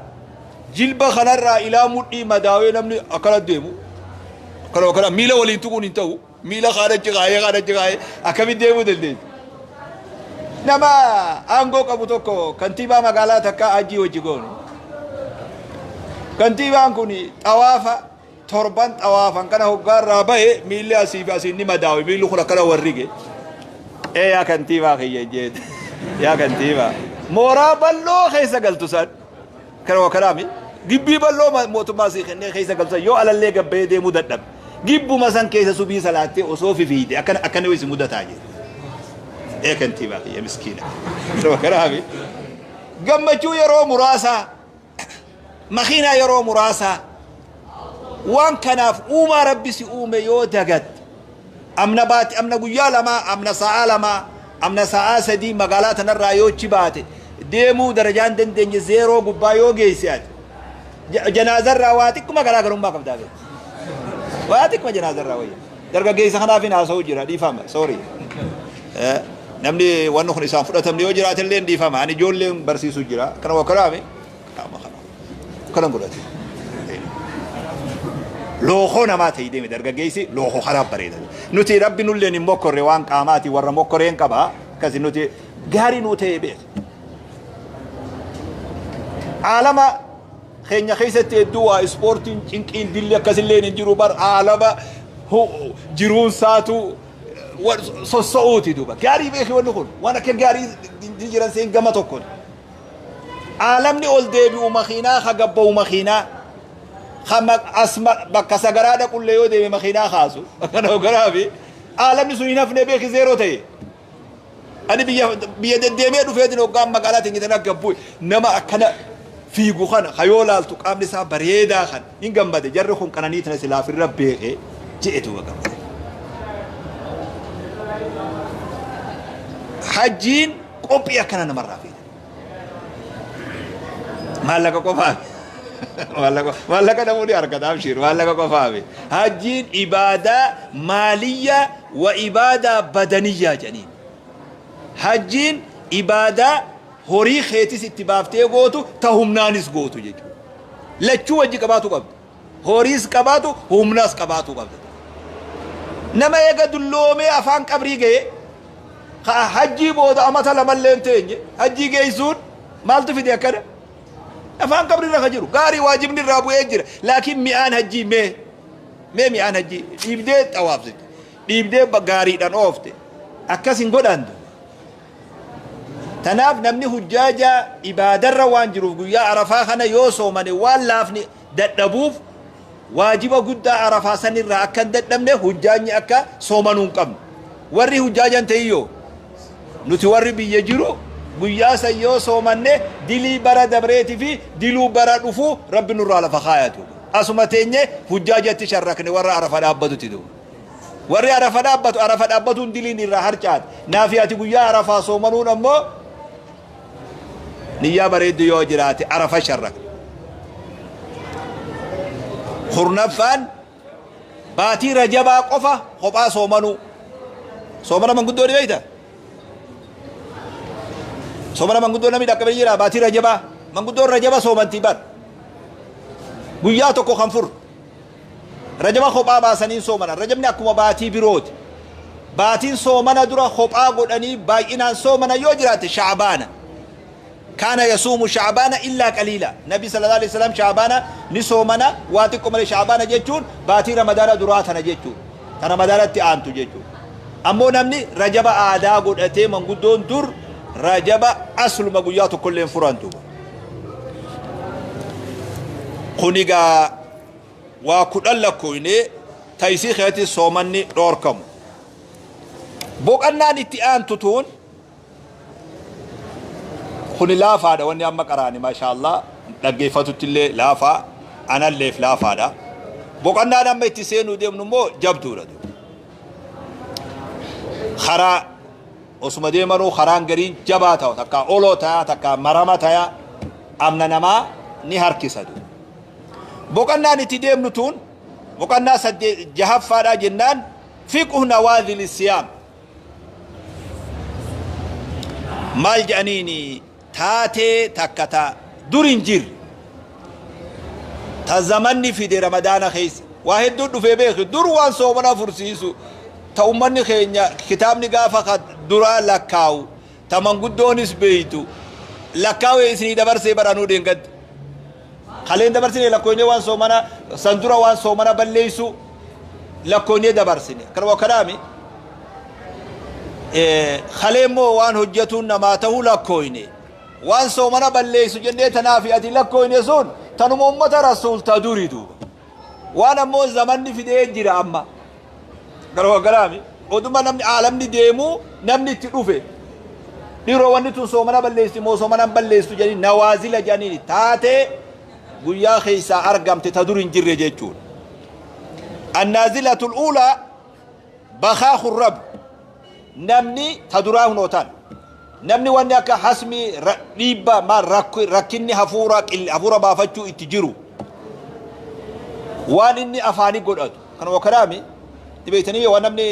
jilba kanarraa ilaa mudhii madaawee namni akkana deemu. Akkana akkana miila waliin tuquun hin ta'u. Miila kaanachi kaayee kaanachi kaayee akkamitti deemuu dandeessi? Nama aangoo qabu tokko, kantiibaa magaalaa takkaa, hajjii wajji goone. Kantiibaan kun xawaafa torban xawaafan kana hoggaarraa bahe miilli asii fi asiin ni madaawe, miilli kun akkana warrige. Ee yaa kantiibaa kiyya jeet. Yaa kantiibaa. Mooraa bal'oo keessa galtu san. Kanuma kanaami gibbii bal'oo mootummaa sii kennee keessa galtu san yoo alallee gabbayee deemuu dadhabe. Gibbuma san keessa subii salaattee osoo fifiide akkana akkana si mudataa jira. Ee kantiibaa kiyya miskiina. Kanuma kanaami gammachuu yeroo muraasaa, makiinaa yeroo muraasaa, waan kanaaf uumaa Rabbi si uume yoo dagatte, amna baati, amna guyyaa lamaa, amna sa'aa lamaa, amna sa'aa 3 magaalaa tanarraa yoo achi baate deemuu darajaan dandeenye zeeroo gubbaa yoo geesse, ati janaazarraa waa xiqquma garaagarummaa qabdaa beeku. Waa xiqquma janaazarraa wayya. Dargaggeessa kanaaf hin haasa'u jira, dhiifama, sorry. Namni wanni kun isaan fudhatamne yoo jiraate illee dhiifama. Ani ijoolleen barsiisuu jira. Kana waa kanaami qaama kana. Kana godhate. Lookoo namaa ta'ii deeme dargaggeessi lookoo karaa bareeda. Nuti rabbi nulleen hin mokkorre waan qaamaati warra mokkoreen qaba. Akkasi nuti gaarii nuu ta'ee beeka. Aalama keenya keessatti hedduu waa ispoortiin cinqiin dilli akkasillee hin jiru bar aalama jiruun saatu sosso'uuti duuba. Gaarii beeki wanni kun waan akka gaarii jiran seen gama tokkoon. Aalamni ol deebi'u makiinaa ka gabba'u makiinaa ka as bakka sagaraa dhaqullee yoo deeme makiinaa kaasu. Kana hoogganaa fi aalamni sun hin hafne beeki zeeroo ta'e. Ani biyya deddeemee dhufeetiin hoggaan magaalaa teenya tana gabbu nama akkana fiigu kana hayoo laaltu qaamni isaa bareedaa kan hin gammade jarri kun qananii tana silaaf irra beekee je'etu gammade. Hajjiin qophii akkana namarraa fida. Maallaqa qofaafi. Maallaqa namoonni argata abshiir maallaqa qofaafi. Hajjiin ibaadaa maaliyyaa wa ibaadaa badaniyyaa jedhaniin. Hajjiin ibaadaa horii keetis itti baaftee gootu ta humnaanis gootu jechuudha. Lachuu wajji qabaatu qabda. Horiis qabaatu humnaas qabaatu qabda. Nama eega dulloomee afaan qabrii ga'e ka hajjii booda amata lamallee hin teenye hajjii geessuun maaltu fide akkana? Afaan qabrii irra ka jiru gaarii waajibni irraa bu'ee jira. Laakiin mi'aan hajjii mee mi'aan hajjii dhiibdee xawaafsite dhiibdee gaariidhaan oofte akkas hin godhantu. Tanaaf namni hujjaaja ibaadarra waan jiruuf guyyaa Arafaa kana yoo soomane waan laafni dadhabuuf waajiba guddaa Arafaa sanirraa akka hin dadhabne hujjaanyi akka soomanuu hin qabnu. Warri hujjaajan ta'iyyoo nuti warri biyya jiru guyyaa san yoo soomanne dilii bara dabreetii fi diluu bara dhufuu rabbi nurraa lafa kaayatu. Asuma teenye hujjaajatti sharrakne warra Arafa dhaabbatutti duuba. Warri Arafa dhaabbatu Arafa dhaabbatuun diliin irraa harcaate. Naafi ati guyyaa Arafaa soomanuun ammoo niyyaa bareeddu yoo jiraate Arafa sharrakne. Kurnaffaan baatii Rajabaa qofa kophaa soomanuu. Soomana manguddoo ni beekta? Soomana manguddoo namni dhaqqabee jira baatii Rajabaa. Manguddoon Rajaba soomantii bar. Guyyaa tokko kan furu. Rajaba kophaa baasanii soomanan. Rajabni akkuma baatii birooti. Baatiin soomana dura kophaa godhanii baay'inaan soomana yoo jiraate Sha'baana. Kaana yasuumu Sha'baana illaa qaliila. Nabi sallallahu alaihi wasallam Sha'baana ni soomana waa xiqqoo malee. Sha'baana jechuun baatii Ramadaana duraa tana jechuudha. Ta Ramadaanatti aantu jechuudha. Ammoo namni Rajaba aadaa godhatee manguddoon dur Rajaba asluma guyyaa tokkollee hin furantu. Kun egaa waa 10 lakkoofnee taysii keessatti soomanni dhoorkamu. Boqannaan itti aantu tuun kuni laafaadha wanni amma qaraani maashaallah dhaggeeffatutti illee laafaa analleef laafaadha. Boqannaan amma itti seenuu deemnu immoo jabduudha. Karaa osuma deemanuu karaan gariin jabaa ta'u takka oloo ta'a takka marama ta'a amna namaa ni harkisa. Boqannaan itti deemnu tuun boqannaa 8 jahaffaadha jennaan fiqhu nawaazili siyaam. Maal jedhaniini taatee takka ta dur hin jirre ta zamanni fide Ramadaana keessa waa hedduu dhufee beeki dur waan soomana fursiisu ta ummanni keenya kitaabni gaafa ka duraa lakkaawu ta manguddoonis beeytu lakkaawee isinii dabarsee baranuu deengadde kaleen dabarsine lakkoynee waan soomana san dura waan soomana balleeysu lakkoynee dabarsine kanuma kanaami kalee immoo waan hojjetuun namaa ta'uu lakkooyne waan soomana balleeysu jennee tanaafi ati lakkooyne sun tanuma ummata rasuul ta duri duuba waan ammoo zamanni fidee jira amma garuu garaami oduma namni aalamni deemuu namni itti dhufe dhiroo wanni tun soomana balleessi moo soomana hin balleessu jedhanii nawaazila jedhanii taatee guyyaa keessaa argamte ta dur hin jirre jechuudha. Annaazilatul uulaa bakaaku rab namni ta duraa hunootaan namni wanni akka hasmi dhiibbaa maal rakkinni hafuura baafachuu itti jiru waan inni afaanii godhatu kanuma kanaami dhibeeytanii waan namni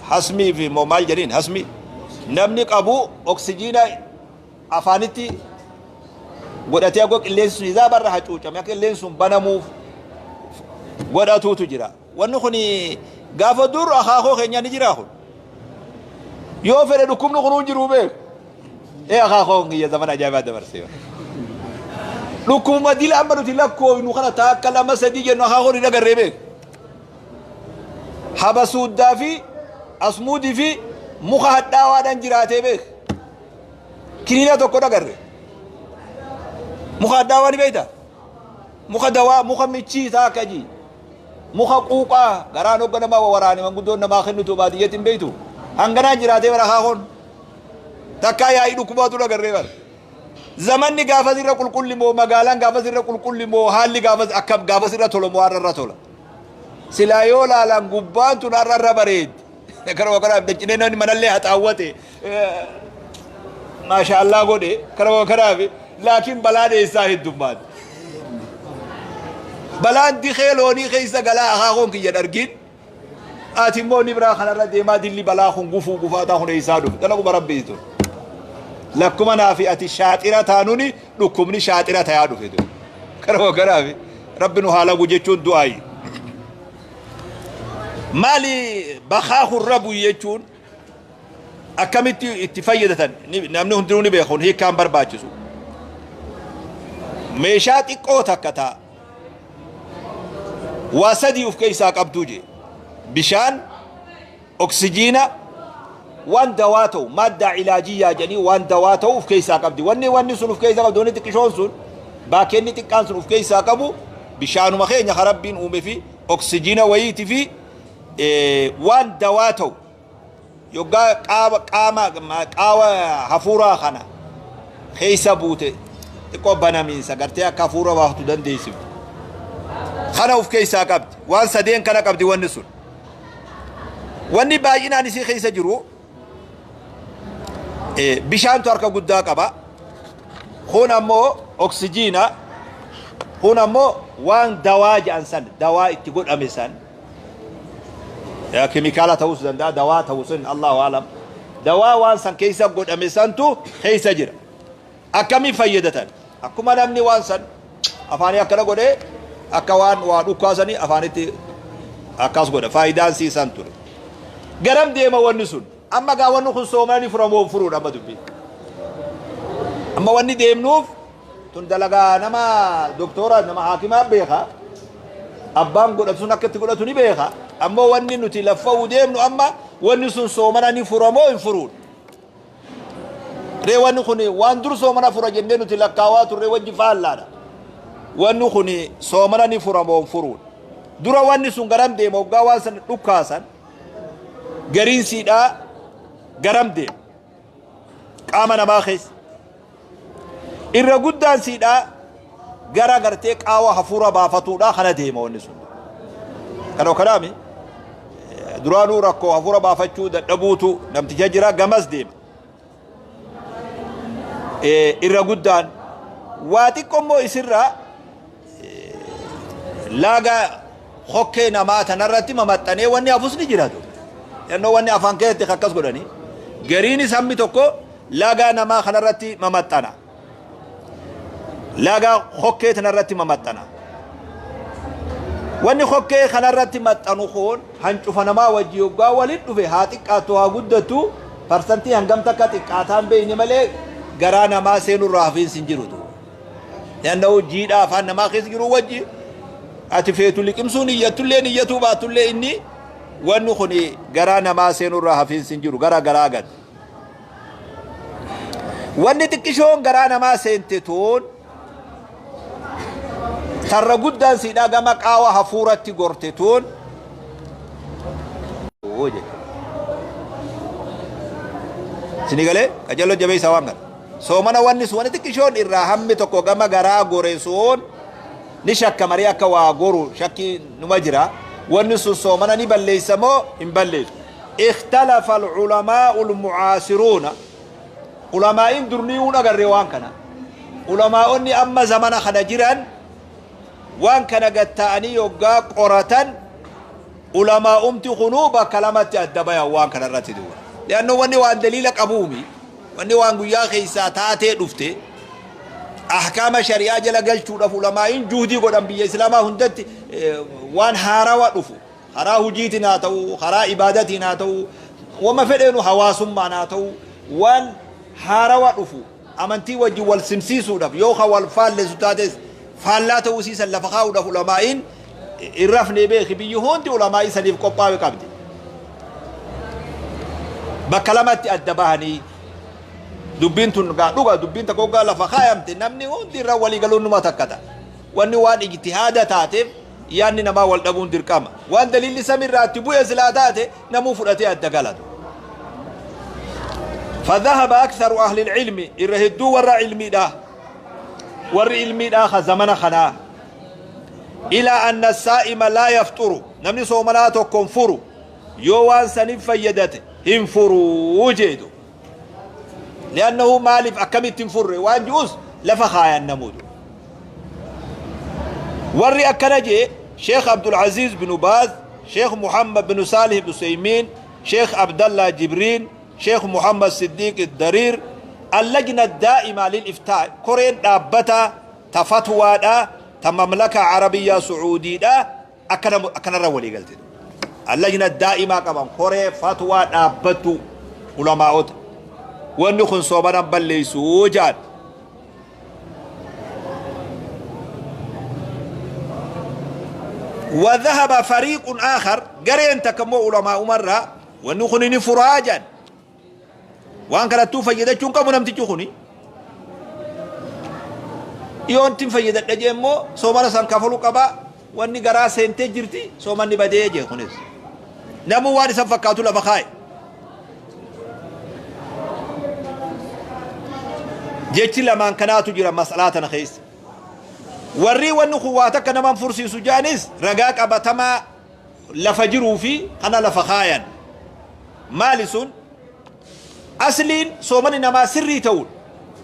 hasmii fi moo maal jedhiin hasmi namni qabu oksijiina afaanitti godhatee akka qilleensi sun isaa barra hacuucame akka qilleensi sun banamuuf. Godhatuutu jira. Wanni kun gaafa dur akaakoo keenya ni jira kun. Yoo fedhe dhukkubni kunuu hin jiru beeku. Ee, akaakoon kiyya zaman ajaa'ibaa dabarsee. Dhukkubuma dila amma nuti lakkoofnu kana takka, lama, sadii jennu akaakoon hin agarree beeku. Habasuuddaa fi asmuudii fi muka hadhaawaadhaan jiraatee beeku. Kiniina tokko dhagarre. Muka hadhaawaa ni beektaa? Muka dawaa, muka michii isaa akka jii. Muka quuqaa garaan hogga namaa waraane manguddoon namaa kennitu baadiyyeetti hin beektu. Hanganaan jiraatee bara akaakoon. Takkaa yaa'ii dhukkubaatu dhagarree bara. Zamanni gaafas irra qulqulli moo, magaalaan gaafas irra qulqulli moo, haalli gaafas akkam, gaafas irra tola moo har'a irra tola? Silaa yoo laalan gubbaan tun har'a irra bareeddi. Karuma kanaaf dachinee namni manallee haxaawwate, maasha Allah godhe, karuma kanaaf. Laakiin balaan eessaa heddummaate? Balaan dikee loonii keessa galaa akaakoon kiyya dhargin. Ati immoo ni biraa kanarra deemaa dilli balaa kun gufuu gufaataa kun eessaa dhufe? Dalaguma rabbii tun. Lakkuma naa fi ati shaaxira taanuni dhukkubni shaaxira tayaa dhufe tun. Karuma kanaaf rabbi nu haa lagu jechuun du'aayi. Maali bakaa rabu jechuun? Akkamitti itti fayyadatan namni hundinuu ni beeku, kun hiikkaan barbaachisu. Meeshaa xiqqoo takka ta'a. Waa sadii of keessaa qabduu jee. Bishaan, oksijiina, waan dawaa ta'u, maaddaa ilaajiyyaa jedhanii waan dawaa ta'u of keessaa qabdi. Wanni sun of keessaa qabdi, wanni xiqqishoon sun, baakeenni xiqqaan sun of keessaa qabu bishaanuma keenya kan Rabbiin uume fi oksijiina wayiitii fi waan dawaa ta'u yoggaa qaama qaama qaawa hafuuraa kana keessa buute xiqqoo banamiinsa gartee akka hafuura baaftu dandeessiftu. Kana of keessaa qabdi. Waan sadeen kana qabdi wanni sun. Wanni baay'inaan isii keessa jiru bishaantu harka guddaa qaba. Kun ammoo oksijiina. Kun ammoo waan dawaa jedhan san, dawaa itti godhame san. Keemikaala ta'uus danda'a, dawaa ta'uu sun Allahu alam. Dawaa waan san keessa godhame santu keessa jira. Akkamiin fayyadatan? Akkuma namni waan san afaanii akkana godhee akka waan waa dhukkaasanii afaanitti akkas godha. Faayidaan siisan ture. Garam deema wanni sun? Amma gaa wanni kun soomanii furamoo furuudha amma dubbii. Amma wanni deemnuuf tun dalagaa nama doktora, nama haakimaa beeka. Abbaan godhatu sun akka itti godhatu ni beeka. Ammoo wanni nuti laffa'uu deemnu amma wanni sun soomana ni furamoo hin furuudha? Ree wanni kun waan dur soomana fura jennee nuti lakkaawaa turre wajji faallaadha. Wanni kun soomana ni furamoo hin furuudha? Dura wanni sun garam deema hoggaa waan san dhukkaasan? Gariin siidhaa garam deema? Qaama namaa keessa. Irra guddaan siidhaa gara gartee qaawa hafuura baafatuudha kana deema wanni sun. Kana kanaami duraanuu rakkoo hafuura baafachuu dadhabuutu namticha jira, gamas deema. Irra guddaan waa xiqqoo immoo isirraa laaga hokkee namaa tanarratti mamaxxanee wanni hafus ni jira. Yannoo wanni afaan keessatti akkas godhanii gariinis hammi tokko laagaa namaa kanarratti mamaxxana. Laagaa hokkee tanarratti mamaxxana. Wanni hokkee kanarratti maxxanu kun hancufa namaa wajji yoggaa waliin dhufe, haa xiqqaattu haa guddattu, parsantii hangam takka xiqqaataan beeyne malee garaa namaa seenurraa hafiinsi hin jiru. Naanna'u jiidhaa afaan namaa keessa jiru wajji ati feetu liqimsuun iyyatullee iyyatuu baatullee inni wanni kun garaa namaa seenurraa hafiinsi hin jiru, gara garaa gad. Wanni xiqqishoon garaa namaa seente tuun tarra guddaan siidhaa gama qaawa hafuuratti gorte tuun. Sini galee qajeeloo jabeessaa waan kana. Soomana wanni sun, wanni xiqqishoon irraa hammi tokko gama garaa gore sun ni shakka marii akka waa goru shakkii numa jira. Wanni sun soomana ni balleessa moo hin balleessu? اختلف العلماء المعاصرون. Ulamaa'in durnii uun agarre waan kana. Ulamaa'onni amma zamana kana jiran waan kana gatta'anii yoggaa qoratan, ulamaa'umti kunuu bakka lamatti adda bayan waan kana irratti duuba. Leannoo wanni waan daliila qabuumi. Wanni waan guyyaa keessaa taatee dhufte. Ahkaama shari'aa jala galchuudhaaf ulamaa'iin juhdii godhan biyya islaamaa hundatti waan haarawa dhufu karaa hujiitiin haa ta'u, karaa ibaadatiin haa ta'u, wama fedheenu hawaasummaan haa ta'u, waan haarawa dhufu amantii wajjin wal simsiisuudhaaf yoo ka wal faallessu taates faallaa ta'uu siisan lafa kaa'uudhaaf ulamaa'iin hin rafne. Beeki, biyyi hundi ulamaa'ii saniif qophaa'e qabdi. Bakka lamatti adda bahanii dubbiin tun gaa dhuga, dubbiin takka hoggaa lafa kaayamte namni hundi irra walii galuun numa takka ta'a. Wanni waan ijtihaada taateef yaanni namaa wal dhabuun dirqama. Waan daliilli samirraa itti bu'e silaa taate namuu fudhatee adda galatu. فذهب أكثر أهل العلم، irra hedduu warra ilmiidha، warri ilmiidha ka zamana kanaa، إلى أن الصائم لا يفطر، namni soomanaa tokkon furu, yoo waan saniif fayyadate hin furuu jeedu. لأنه maaliif akkamitti hin furre waan ji'us lafa kaayan namuutu. Warri akkana jee Sheekh Abdulaziz bin Baaz, Sheekh Muhammad bin Salih Useymiin, Sheekh Abdallah Jibriin, Sheekh Muhammad Siddiq Dariir. اللجنة الدائمة للإفتاء، koreen dhaabbata ta fatwaadha ta Mamlaka Arabiyyaa Sucuudiidha, akkanarra walii galte. اللجنة الدائمة qaban, koree fatwaa dhaabbattu, ulamaa'ota, wanni kun soomanan balleeysuu jaan. وذهب فريق آخر، gareen takka immoo علماء مرة، wanni kun ni furaa jaan. Waan kanattuu fayyadachuun qabu namtichi kuni, yoontin fayyadadha jee immoo soomana san kafaluu qaba, wanni garaa seentee jirti, soomanni badee jee. Kunis namuu waan isan fakkaatu lafa kaa'e. Jechi lamaan kanaatu jira mas'alaa tana keessa. Warri wanni kun waa takka naman fursiisu jaanis ragaa qabatamaa lafa jiruu fi kana lafa kaayan. Maali sun? Asliin soomani namaa sirrii ta'uudha.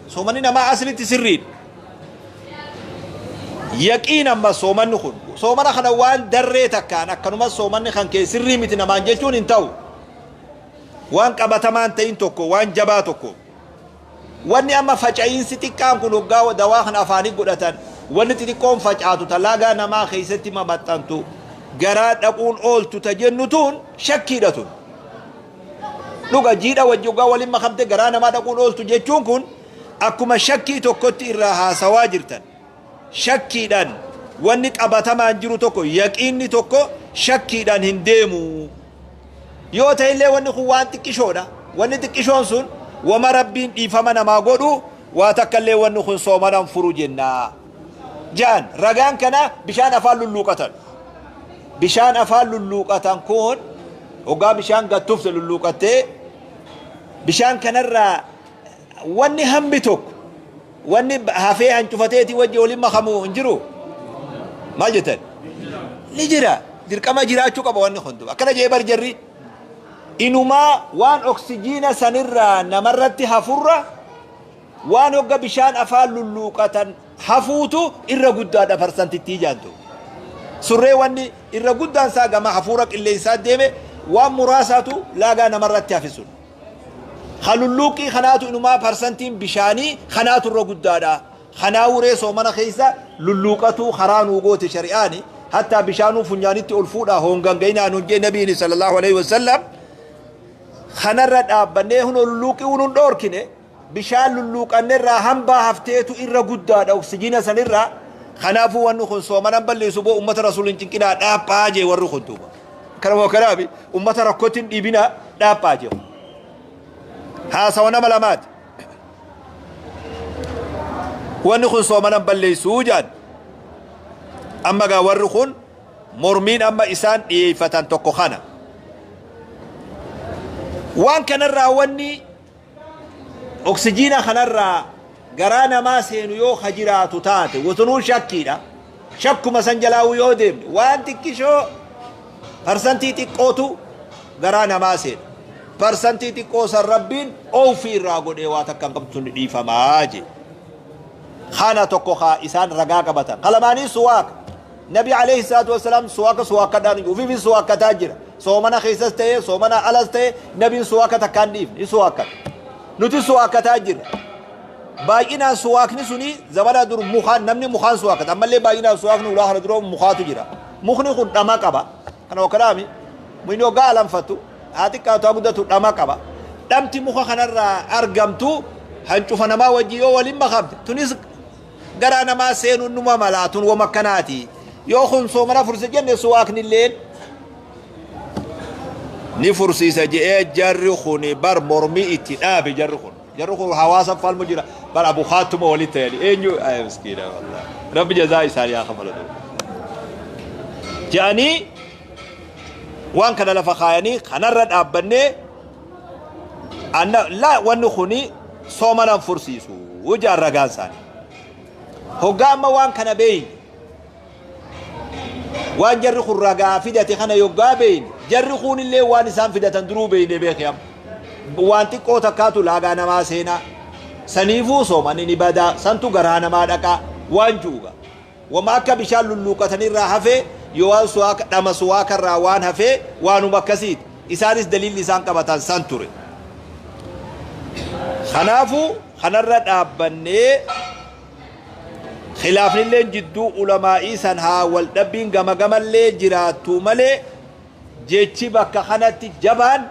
Soomanni namaa aslitti sirriidha. Yaqiin amma soomanni kun, soomana kana waan darree takkaan akkanuma soomanni kan kee sirrii miti namaan jechuun hin ta'u. Waan qabatamaan ta'in tokko, waan jabaa tokko, wanni amma faca'iinsi xiqqaan kun hoggaa dawaa kana afaanii godhatan, wanni xixiqqoon facaatu talaagaa namaa keessatti mamaxxantu garaa dhaquun ooltu ta jennu tun shakkiidha. Tun dhuga jiidha wajji hoggaa waliin makamte garaa namaa dhaquun ooltu jechuun kun akkuma shakkii tokkotti irraa haasawaa jirtan. Shakkiidhaan wanni qabatamaan jiru tokko, yaqiinni tokko shakkiidhaan hin deemu. Yoo ta'e illee wanni kun waan xiqqishoodha. Wanni xiqqishoon sun wama Rabbiin dhiifama namaa godhu waa takka illee, wanni kun soomanan furu jennaa jaan. Ragaan kana bishaan afaan lulluuqatan. Bishaan afaan lulluuqatan kun hoggaa bishaan gattufte lulluuqattee, bishaan kanarraa wanni hambi tokko, wanni hafee hancufateeti wajji waliin makamu hin jiru. Maal jettan? Ni jira. Dirqama jiraachuu qaba wanni kun. Akkana jee bar jarri, inumaa waan oksijiina sanirraa namarratti hafurra waan hogga bishaan afaan lulluuqatan hafuutu irra guddaadha parsantittii jaantu. Surree wanni irra guddaan isaa gama hafuura qilleensaa deeme, waan muraasaatu laagaa namarratti hafe sun. Halulluuqii kanaatu inumaa parsantiin bishaanii kanaatu irra guddaadha. Kanaa wuree soomana keessa lulluuqatu karaa nuu goote shari'aani. Hattaa bishaanuu funyaanitti ol fuudhaa hongan gayinaa nuun jee Nabiin صلى الله عليه وسلم. Kanarra dhaabbannee hunoo lulluuqii hunuun dhoorkine, bishaan lulluuqannerraa hambaa hafteetu irra guddaadha oksijiina sanirraa. Kanaafuu wanni kun soomanan balleessu boo, ummata Rasuulin cinqinaa dhaaphaa jee warri kun duuba. Kanuma kanaafi ummata rakkootti hin dhiibinaa dhaaphaa jee. Haasawa nama lamaati. Wanni kun soomanan balleessuu jaan. Amma gaa warri kun mormiin amma isaan dhiyeeffatan tokko kana. Waan kanarraa, wanni oksijiina kanarraa garaa namaa seenu yoo ka jiraatu taate, watunuu shakkiidha. Shakkuma san jalaa'uu yoo deemne, waan xiqqishoo parsantii xiqqootu garaa namaa seena. Parsantii xiqqoo san Rabbiin oofii irraa godhee waa takka hin qabdu, sun dhiifamaa jee. Kana tokko kaa isaan ragaa qabatan. Kalamaanii suwaaka. Nabi عليه الصلاة والسلام suwaaka suwaakadhaan ufiifin suwaakkataa jira. Soomana keessas ta'ee soomana alas ta'ee nabiin suwaaka takkaan dhiifne ni suwaakkata. Nuti suwaakkataa jirra. Baay'inaan suwaakni suni zamana dur mukaan namni mukaan suwaakata. Ammallee baay'inaan suwaakni ulaa kana dura mukaatu jira. Mukni kun dhama qaba. Kana wakkadaami. Mukni hoggaa alanfatu haa xiqqaatu haa guddatu dhama qaba. Dhamti muka kanarraa argamtu hancufa namaa wajji yoo waliin makamte tunis garaa namaa seenuun numa malaa, tun wama akkanaati. Yoo kun soomana furse jenne, suwaakni illeen ni fursiisa je'ee jarri kun bar mormii itti dhaabe. Jarri kun hawaasa falmu jira bar, abukaatuma walitti ta'ani eenyu ay miskiina, wallahi Rabbi jazaa isaanii haa kafalatu je'anii waan kana lafa kaayanii kanarra dhaabbannee anna la wanni kuni soomanan fursiisu jaan ragaan isaanii. Hoggaa amma waan kana beeyne, waan jarri kun ragaa fidate kana yoggaa beeyne, jarri kun illee waan isaan fidatan duruu beeyne beeki. Amma waan xiqqoo takkaatu laagaa namaa seenaa, saniifuu soomanni ni badaa, santu garaa namaa dhaqaa waan juuga wama akka bishaan lulluuqatanirraa hafee yoo waan suwaaka dhama suwaakarraa waan hafee waanuma akkasiiti. Isaanis daliilli isaan qabatan san ture. Kanaafuu kanarra dhaabbannee khilaafnilleen jidduu ulamaa'ii san haa wal dhabbiin gama gamallee jiraattu malee, jechi bakka kanatti jabaan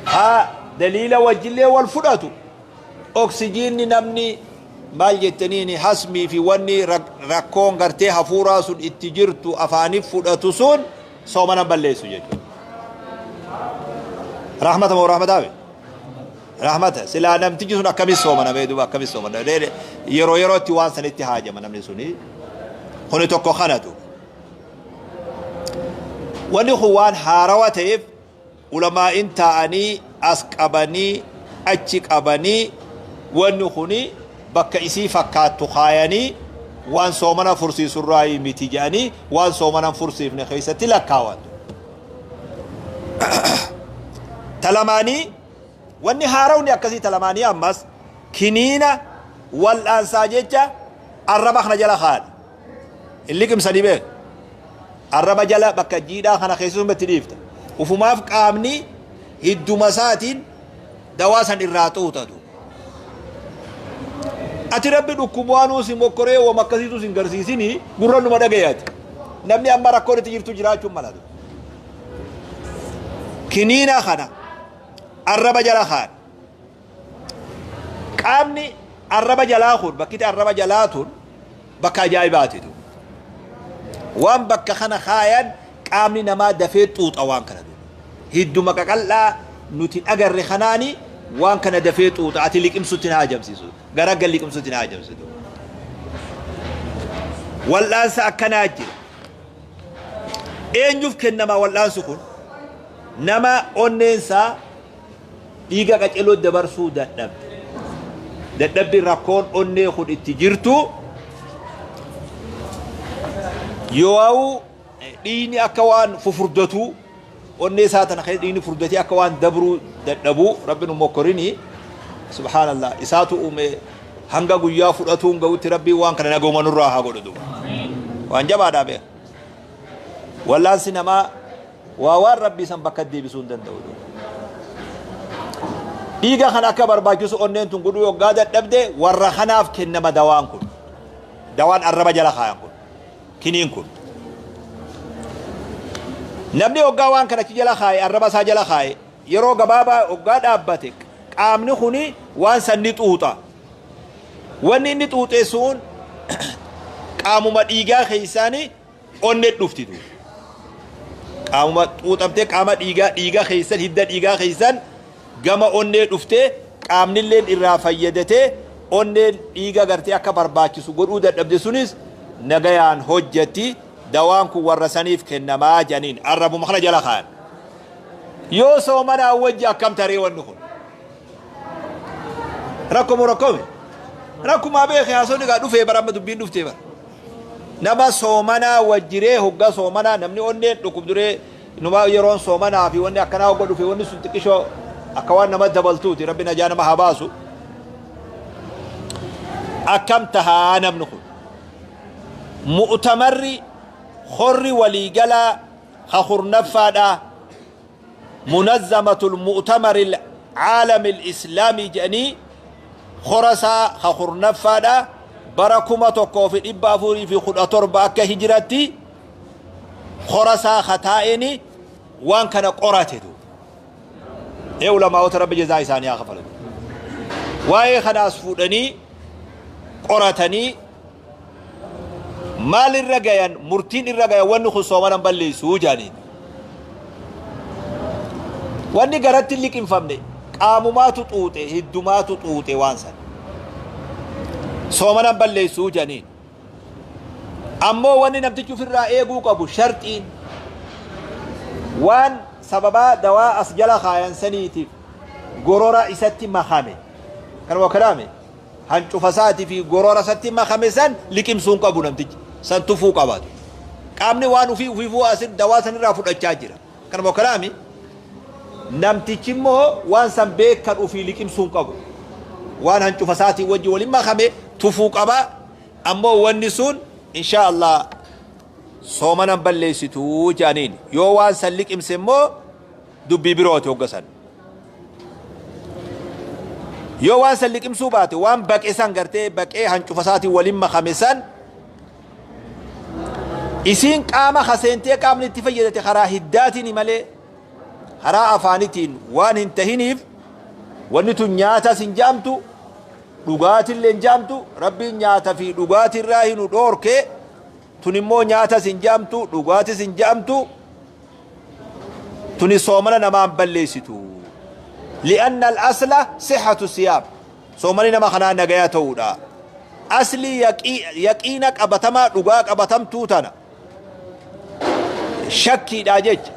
haa daliila wajjillee wal fudhatu, oksijiinni namni maal jettaniini hasmii fi wanni rakkoon gartee hafuuraa sun itti jirtu afaaniif fudhatu sun soomana balleessu jechuudha. Rahmata moo rahmataafi? Rahmata. Silaa namtichi sun akkamis soomana mee duuba, akkamis soomana? Yeroo yerootti waan sanitti haajama namni suni. Kuni tokko kanatu. Wanni kun waan haarawa ta'eef ulamaa'in taa'anii as qabanii achi qabanii wanni kuni bakka isii fakkaattu kaayanii waan soomana fursiisurraa miti jedhanii waan soomana fursiifne keessatti lakkaawan. Talamaanii wanni haarawni akkasii talamaanii ammas kiniina wal'aansaa jecha arraba kana jala kaa'an. Hin liqimsanii beek. Arraba jala bakka jiidhaa kana keessumatti dhiifta. Ufumaaf qaamni hidduma isaatiin dawaa san irraa xuuxatu. Ati Rabbi dhukkubaanuu si mokkoree wama akkasiitu sin garsiisini, gurra numa dhagayaati. Namni amma rakkoon itti jirtu jiraachuun malatu. Kiniina kana arraba jala kaan. Qaamni arraba jalaa kun, bakkiti arraba jalaa tun bakka ajaa'ibaatitu. Waan bakka kana kaayan qaamni namaa dafee xuuxa waan kana. Hidduma qaqal'aa nuti dhagarre kanaani waan kana dafee xuuxa, ati liqimsutti na hajamsiisu. Gara liqimsutti na hajamsiisu. Wal'aansa akkanaa jira. Eenyuuf kennama wal'aansi kun? Nama onneensaa dhiiga qaceloo dabarsuu dadhabde. Dadhabbi rakkoon onnee kun itti jirtu yoo dhiigni akka waan fufurdatu onnee isaa tana keessa dhiigni furdatee akka waan dabruu dadhabuu. Rabbi nu mokkorini, subhaanallah, isaatu uume. Hanga guyyaa fudhatuun ga'utti Rabbiin waan kana nagoma nurraa haa godhu. Duuba waan jabaadhaa beeka. Wallaansi namaa waa waan Rabbii san bakka deebisuu hin danda'u. Dhiiga kana akka barbaachisu onneen tun godhuu yoggaa dadhabde warra kanaaf kennama dawaan kun, dawaan arraba jala kaayan kun, kiniin kun. Namni hoggaa waan kana achi jala kaaye, arraba isaa jala kaaye, yeroo gabaabaa hoggaa dhaabbate qaamni kuni waan san ni xuuxa. Wanni inni xuuxe sun qaamuma dhiigaa keessaani onne dhufti duuba. Qaamuma xuuxamtee qaama dhiigaa keessan, hidda dhiigaa keessan gama onnee dhuftee qaamnilleen irraa fayyadatee onneen dhiiga gartee akka barbaachisu godhuu dadhabde sunis nagayaan hojjetti. Dawaan kun warra saniif kennamaa jedhaniin arrabuma kana jala kaayan. Yoo soomanaa wajji akkam taree wanni kun? Rakkoo rakkoomi? Rakkumaa beeke haasofni gaa dhufee bara amma dubbiin dhuftee bara. Nama soomanaa wajjiree hoggaa soomanaa namni onneen dhukkubduree numa yeroon soomanaa fi wanni akkanaa hogga dhufe wanni sun xiqqishoo akka waan nama dabaltuuti, Rabbi najaa nama haa baasu. Akkam tahaa namni kun? Mu'tamarri horri waliigalaa ha kurnaffaadhaa, Munazamatul Mu'tamaril Caalamil Islaamii jedhanii Khorasaa ka 10ffaadha bara 1417 akka hijiratti khorasaa ka taa'eni waan kana qorate duuba. Ee ulamaa'ota Rabbi jazaa isaanii haa kafalatu. Waa'ee kanaas fuudhanii qoratanii maal irra gayan, murtiin irra gayan wanni kun soomana hin balleessuu jaaniin. Wanni garatti hin liqimfamne qaamumaatu xuuxe, hiddumaatu xuuxe waan san. Soomana hin balleessuu jaaniin. Ammoo wanni namtichi ofirraa eeguu qabu sharxiin waan sababaa dawaa as jala kaayan saniitiif gorora isatti makame. Kanuma kalaame hancufa isaatii fi gorora isatti makame san liqimsuu hin qabu namtichi. San tufuu qabaatu. Qaamni waan ufii ufiifuu asin dawaa sanirraa fudhachaa jira. Kanuma kalaami namtichi immoo waan san beekan ufii liqimsuu hin qabu. Waan hancufa isaatii wajji waliin makame tufuu qaba. Ammoo wanni sun insha Allah soomana hin balleessitu jedhaniin. Yoo waan san liqimse immoo dubbii birooti hogga san. Yoo waan san liqimsuu baate waan baqe san gartee baqee hancufa isaatiin waliin makame san isiin qaama kaseentee qaamni itti fayyadate karaa hiddaatiin malee karaa afaanitiin waan hin tahiniif wanni tun nyaatas hin jaamtu, dhugaatillee hin jaamtu. Rabbiin nyaata fi dhugaatirraa hinu dhoorke, tun immoo nyaatas hin jaamtu, dhugaatis hin jaamtu, tuni soomana namaan balleessitu. Li'anna al-asla sihhatu siyaam, soomani nama kanaa nagaya ta'uudha. Aslii yaqiina qabatamaa, dhugaa qabatamtuu tana shakkiidha jecha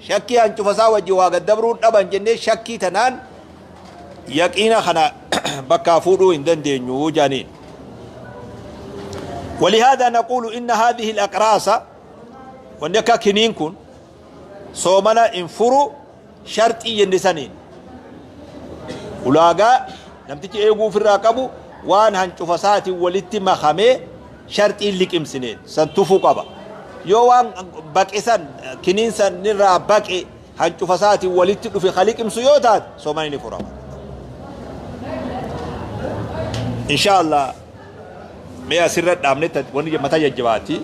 shakkii hancufa isaa wajji waa gaddabruun dhaban jennee shakkii tanaan yaqiina kana bakkaa fuudhuu hin dandeenyu jaaniin. ولهذا نقول إن هذه الأقراص wanni akka kiniin kun soomana hin furu sharxii jenne saniin. Ulaagaa namtichi eeguu ofirraa qabu waan hancufa isaatiin walitti makamee sharxiin liqimsineen san tufuu qaba. Yoo waan baqe san kiniin san irraa baqe hancufa isaatiin walitti dhufe ka liqimsu yoo taate soomani ni furama. Insha Allah mee asirra dhaabne, wanni mataa jajjabaati.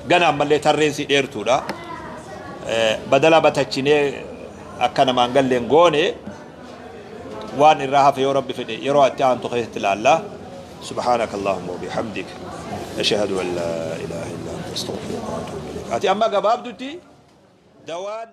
Gana ammallee tarreen si dheertuudha. Badala batachinee akka namaan galleen goone waan irraa hafe yoo Rabbi fedhe yeroo itti aantu keessatti ilaalla. سبحانك اللهم وبحمدك أشهد أن لا إله إلا أنت أستغفرك وأتوب إليك. Ati amma gabaabdutti dawaan